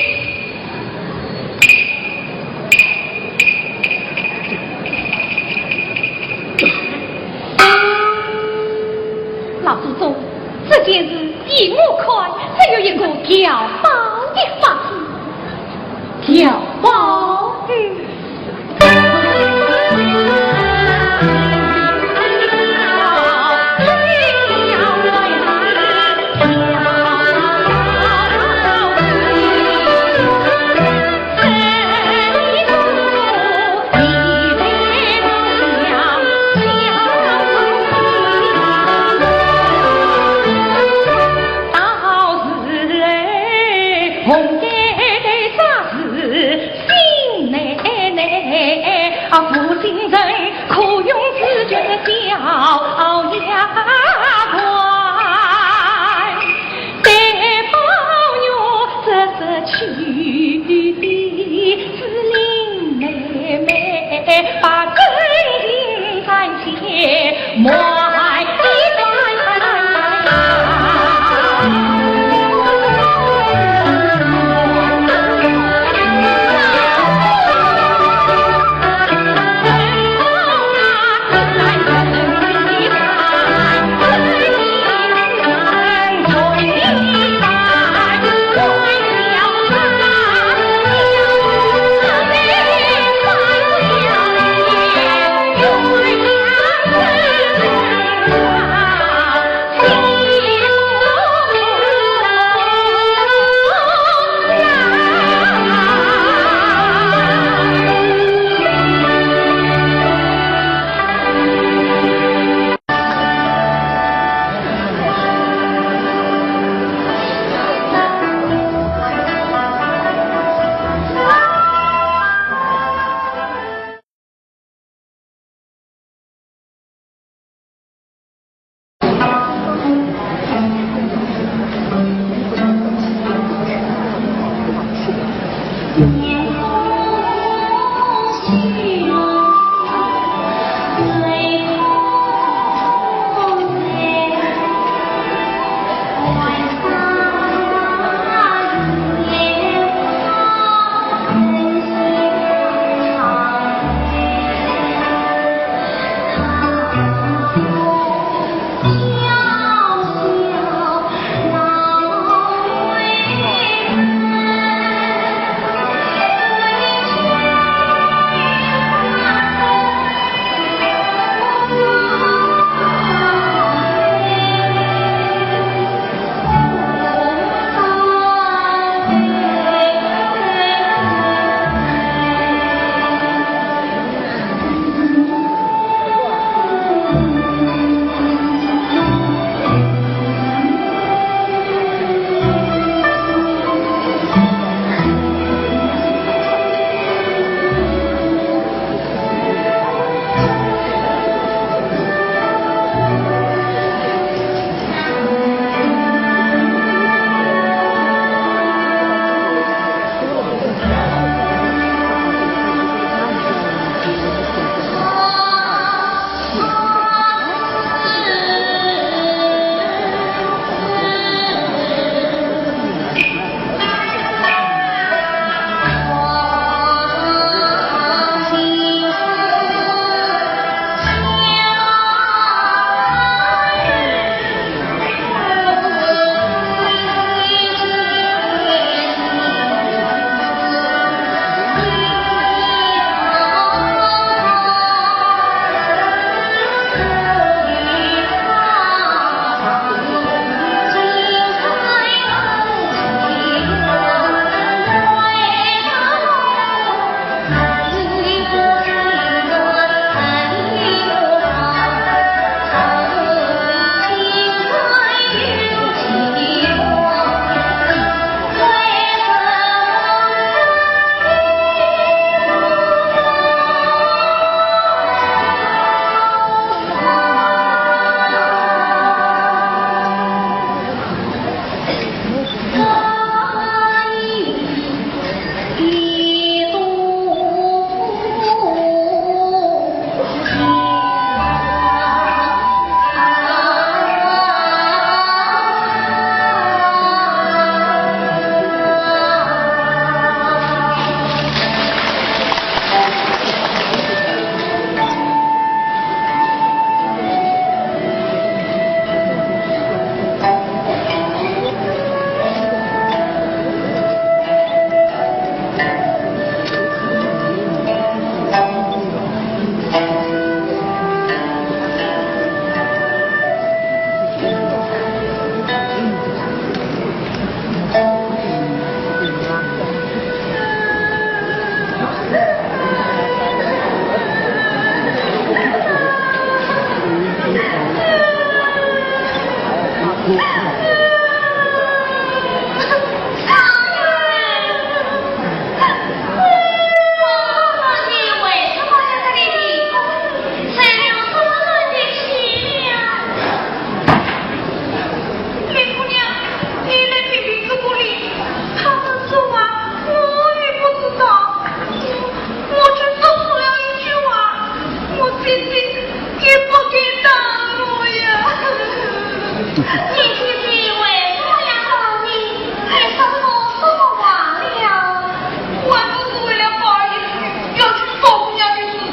老祖宗，这件事依我看，只有一个调包的法子。调包？嗯。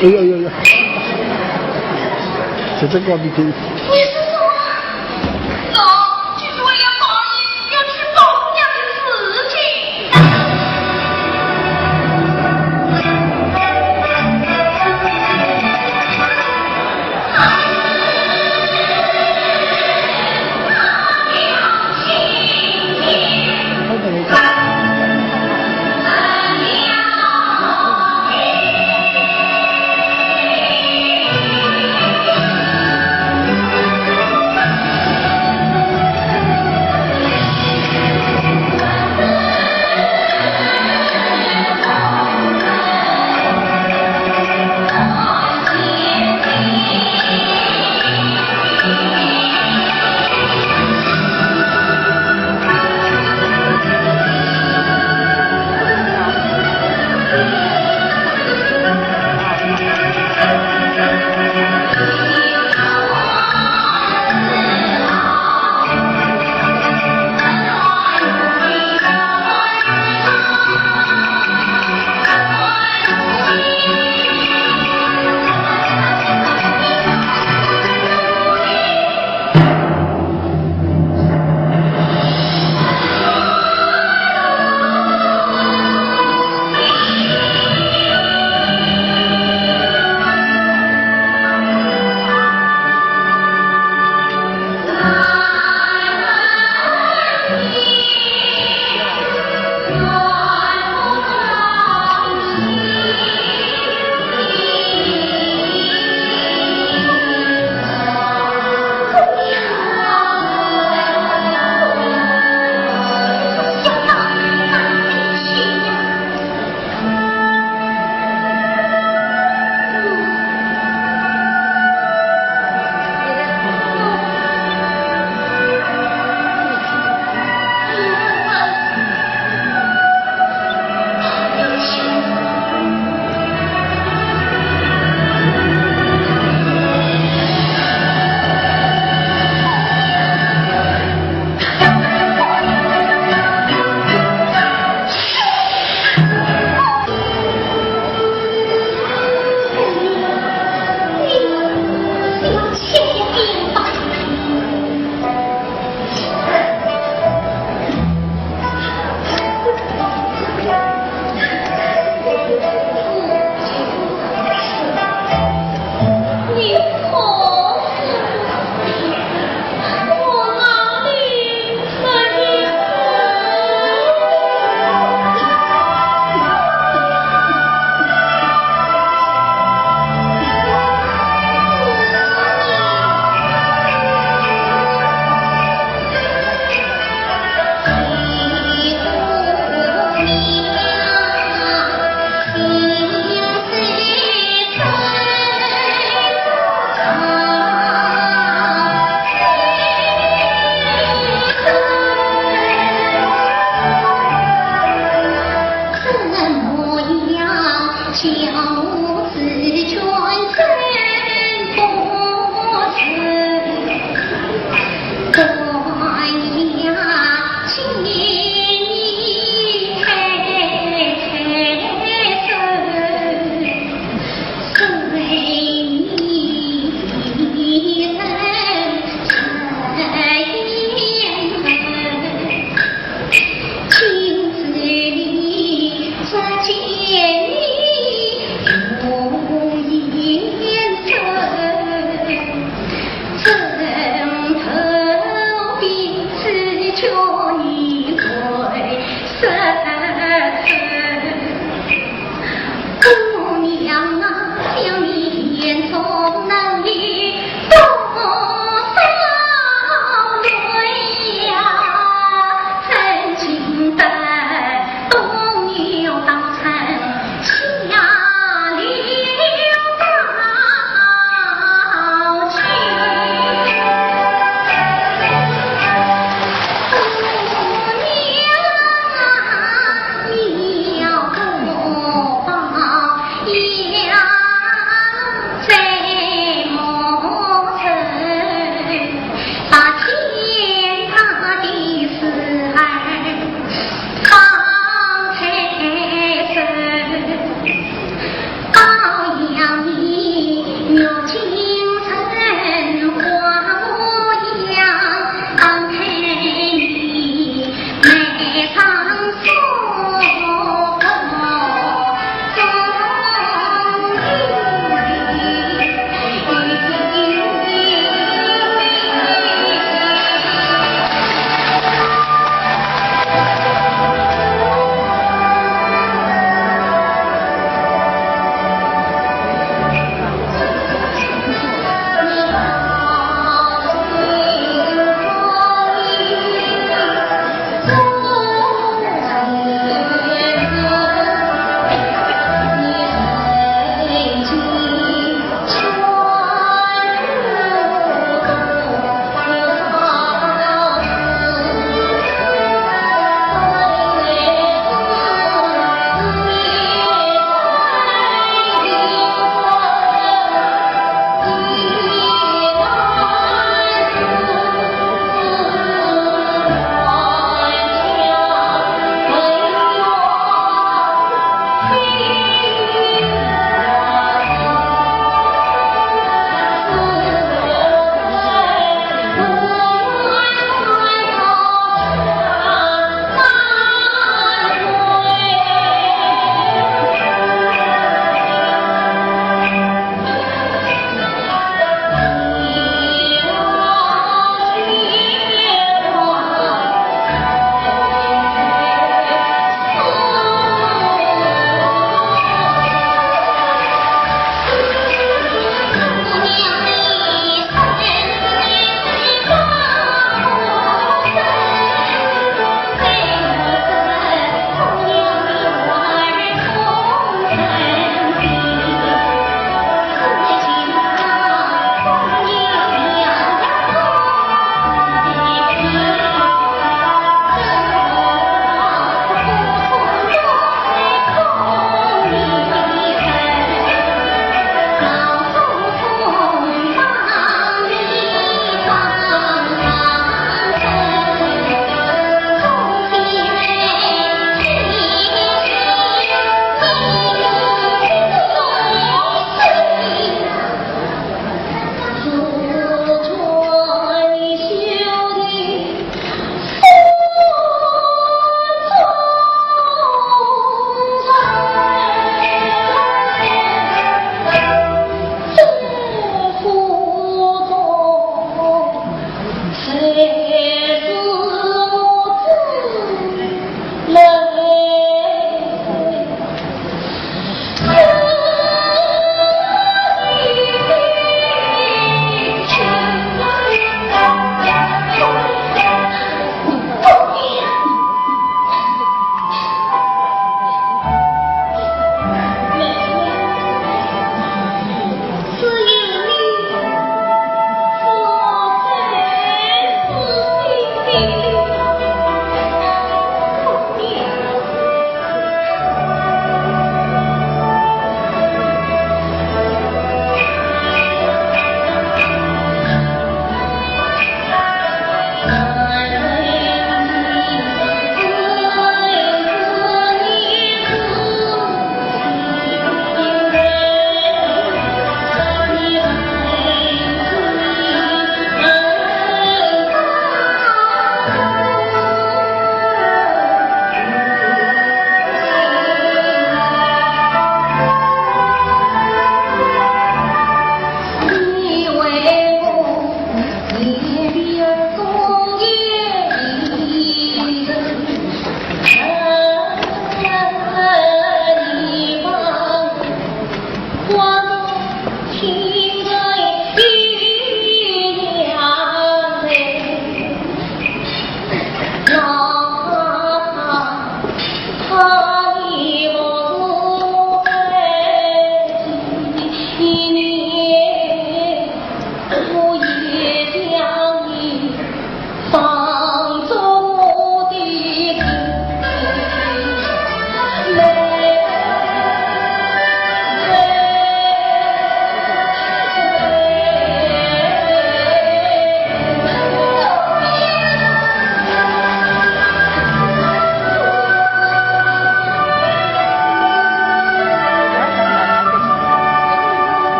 哎呀呀呀，这真搞不定。你是说，我就是为了报你要去报娘的事情？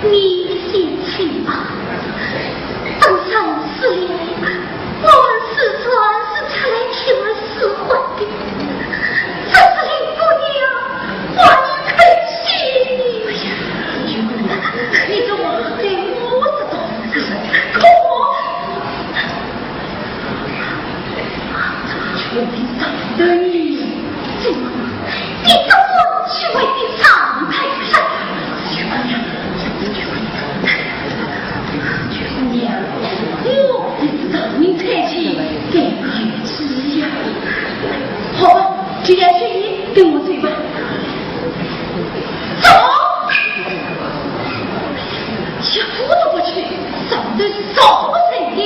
你先去吧。等人死了，我们四川是出来替儿死活的，这是林姑娘，我的开心。哎呀，你这话对我是道理，可我全凭上头。你怎么去为你上头？娘，我是上头才去，该不有趣呀。好吧，既然是你，跟我走吧。走！一步都不去，上头是找不成的。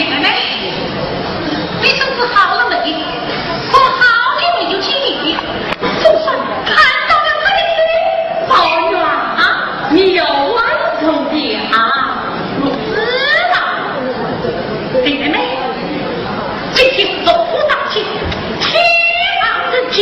妹妹，你身子好了没？不好的没有请你，总算看到了他的宝玉啊，你要万寿的啊，我知道。妹妹，今天是龙虎大喜，天上人间。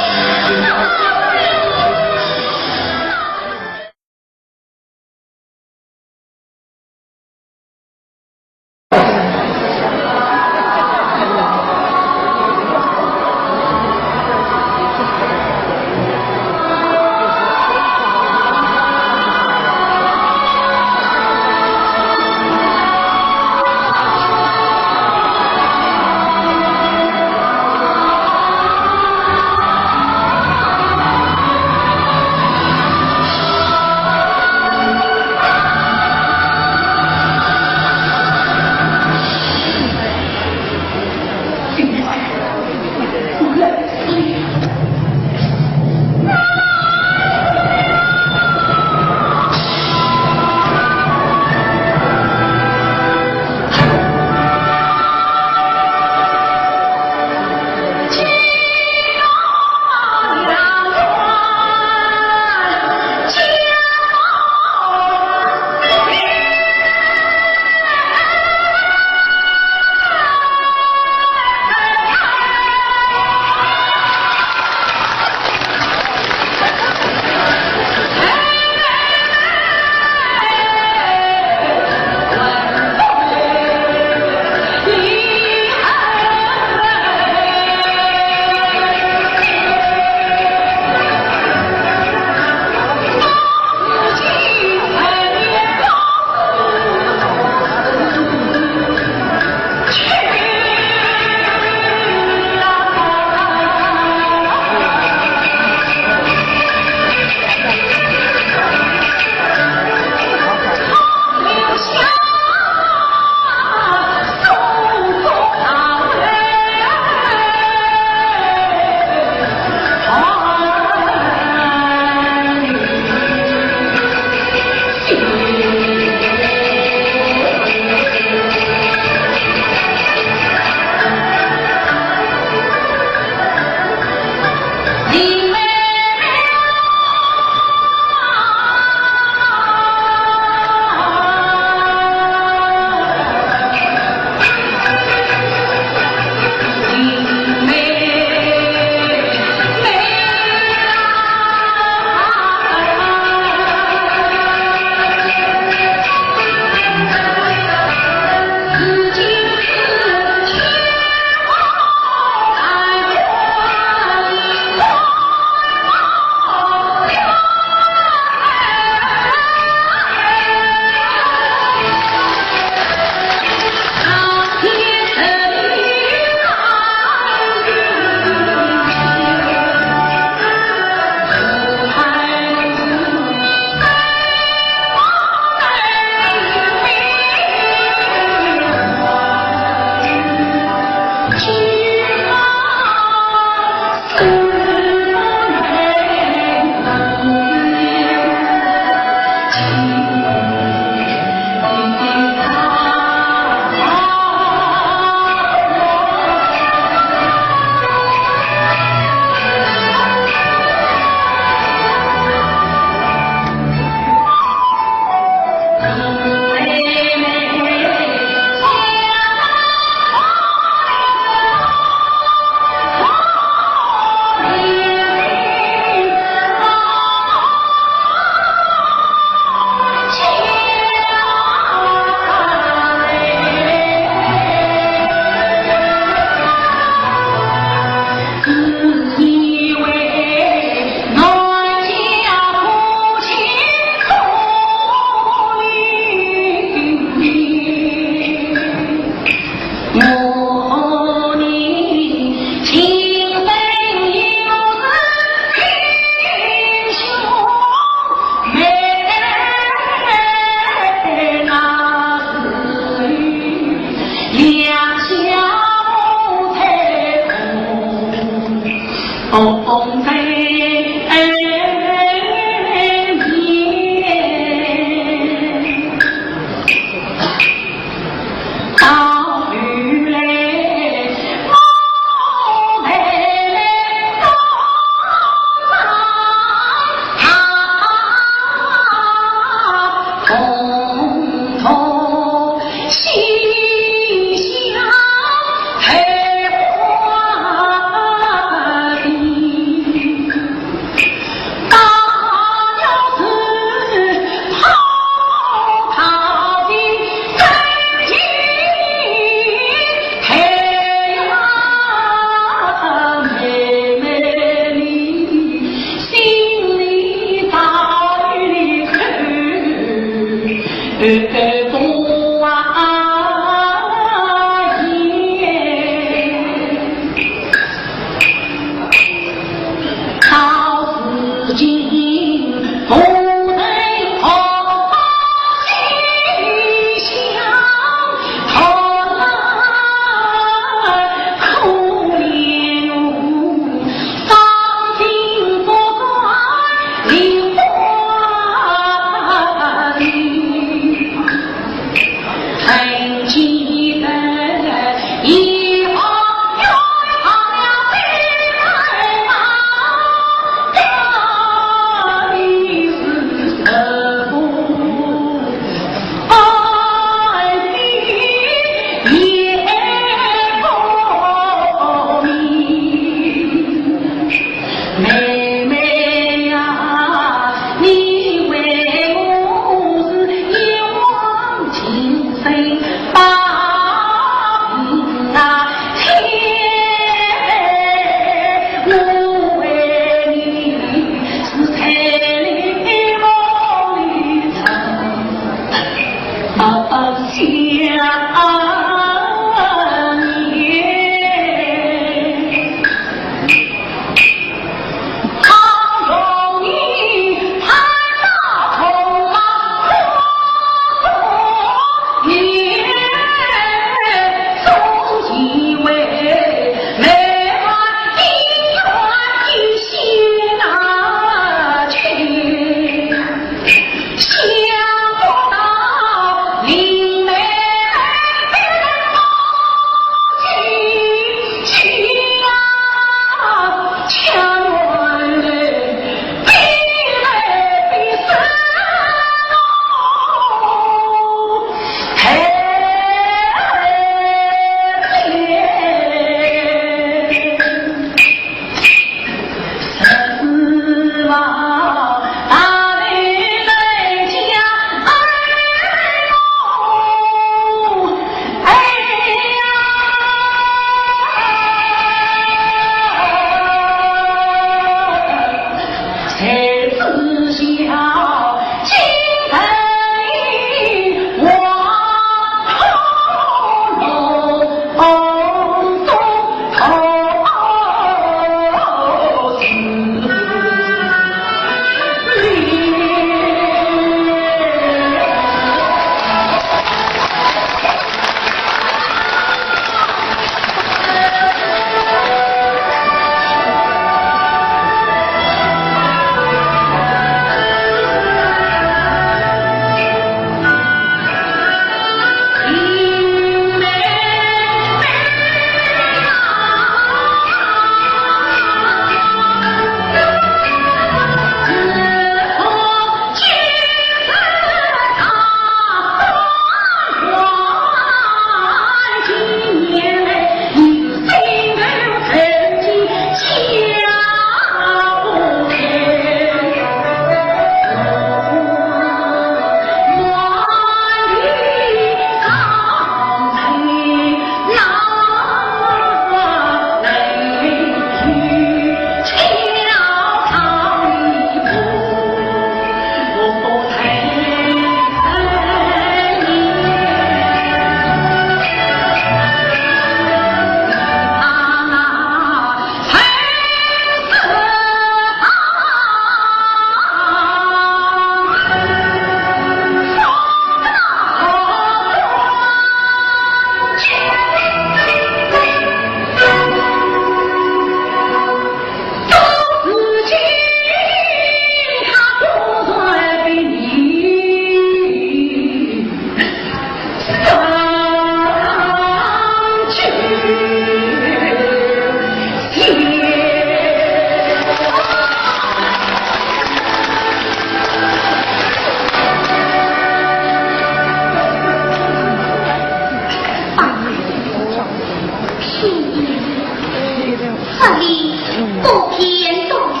这里不便多礼，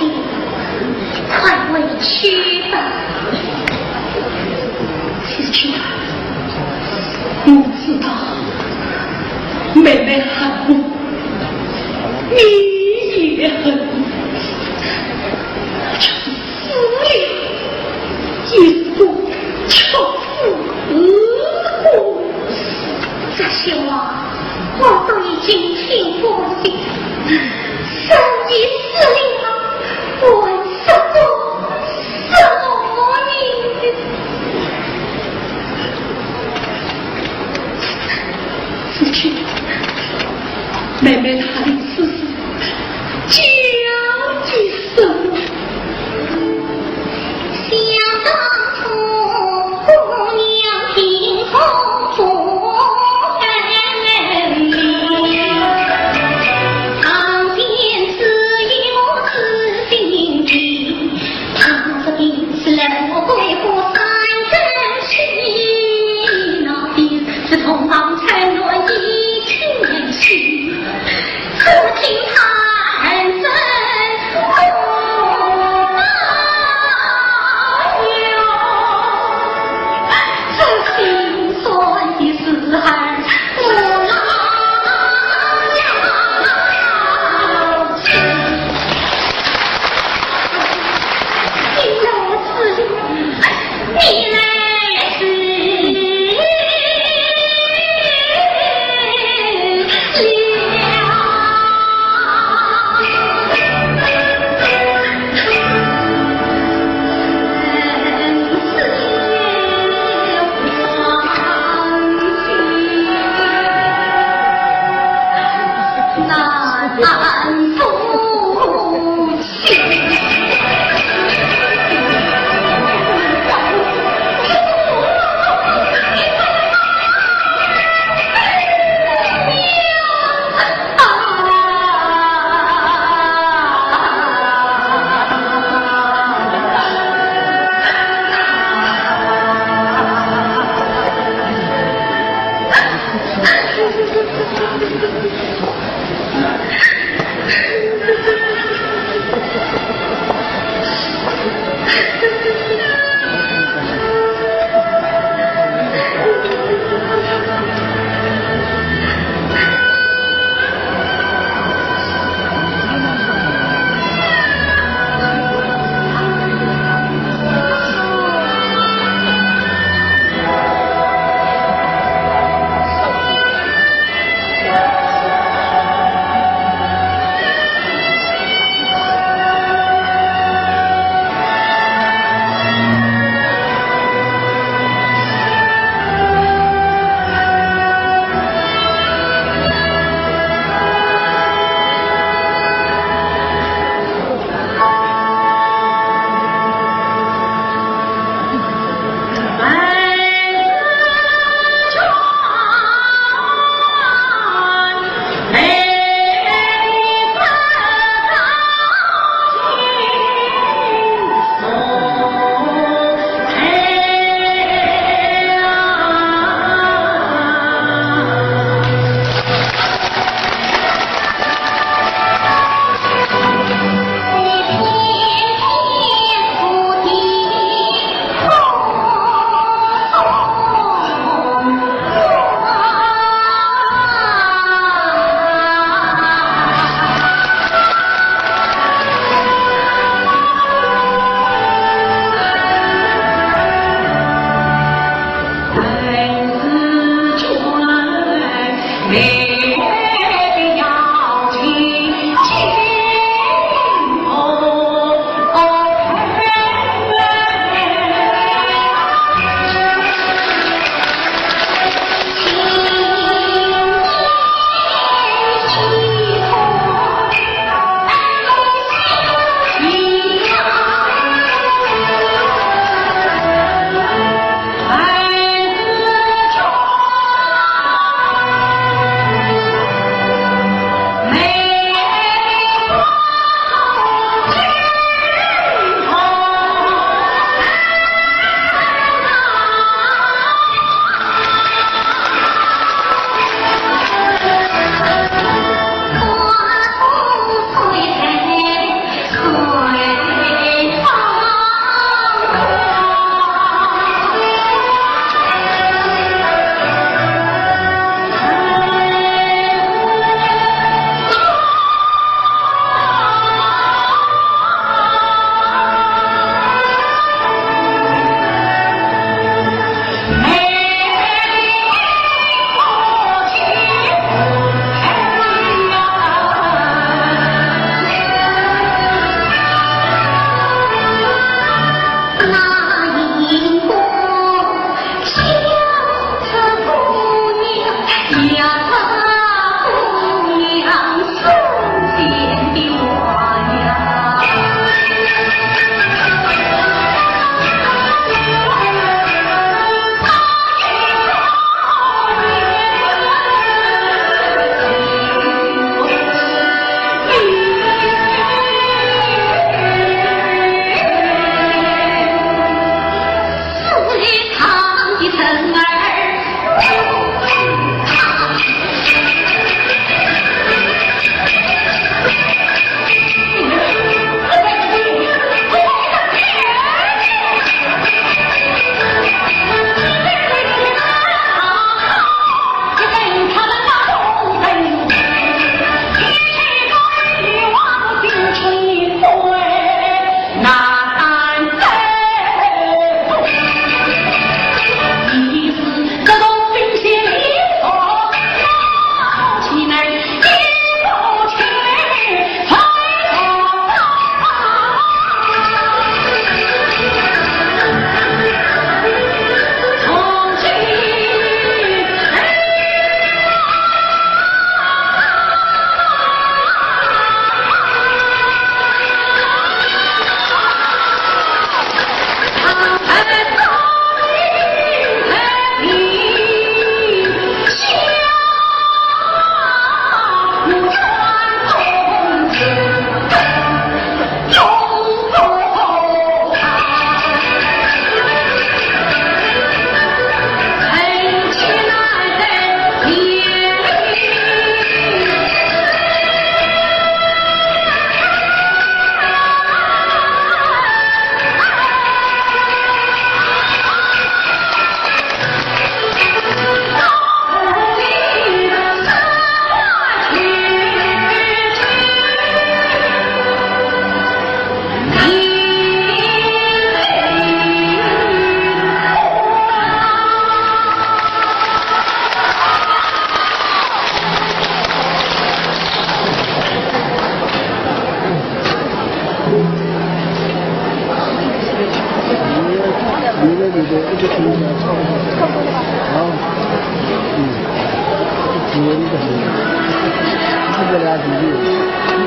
快回去吧。子建，我知道妹妹恨我，你也恨我，这是 死了也是个吃苦日子。这些话我都已经听过的，人已死了，还说个什么呢？子建，妹妹她的死事 讲的什么？想当初，姑娘听从父命，常见此一幕之情景，她这病是冷漠鬼火三更起，那病是同房春暖一天起。 只听他喊声“姑娘哟”，这心酸的时候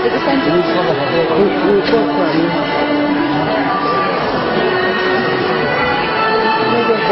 这个三角。那个光。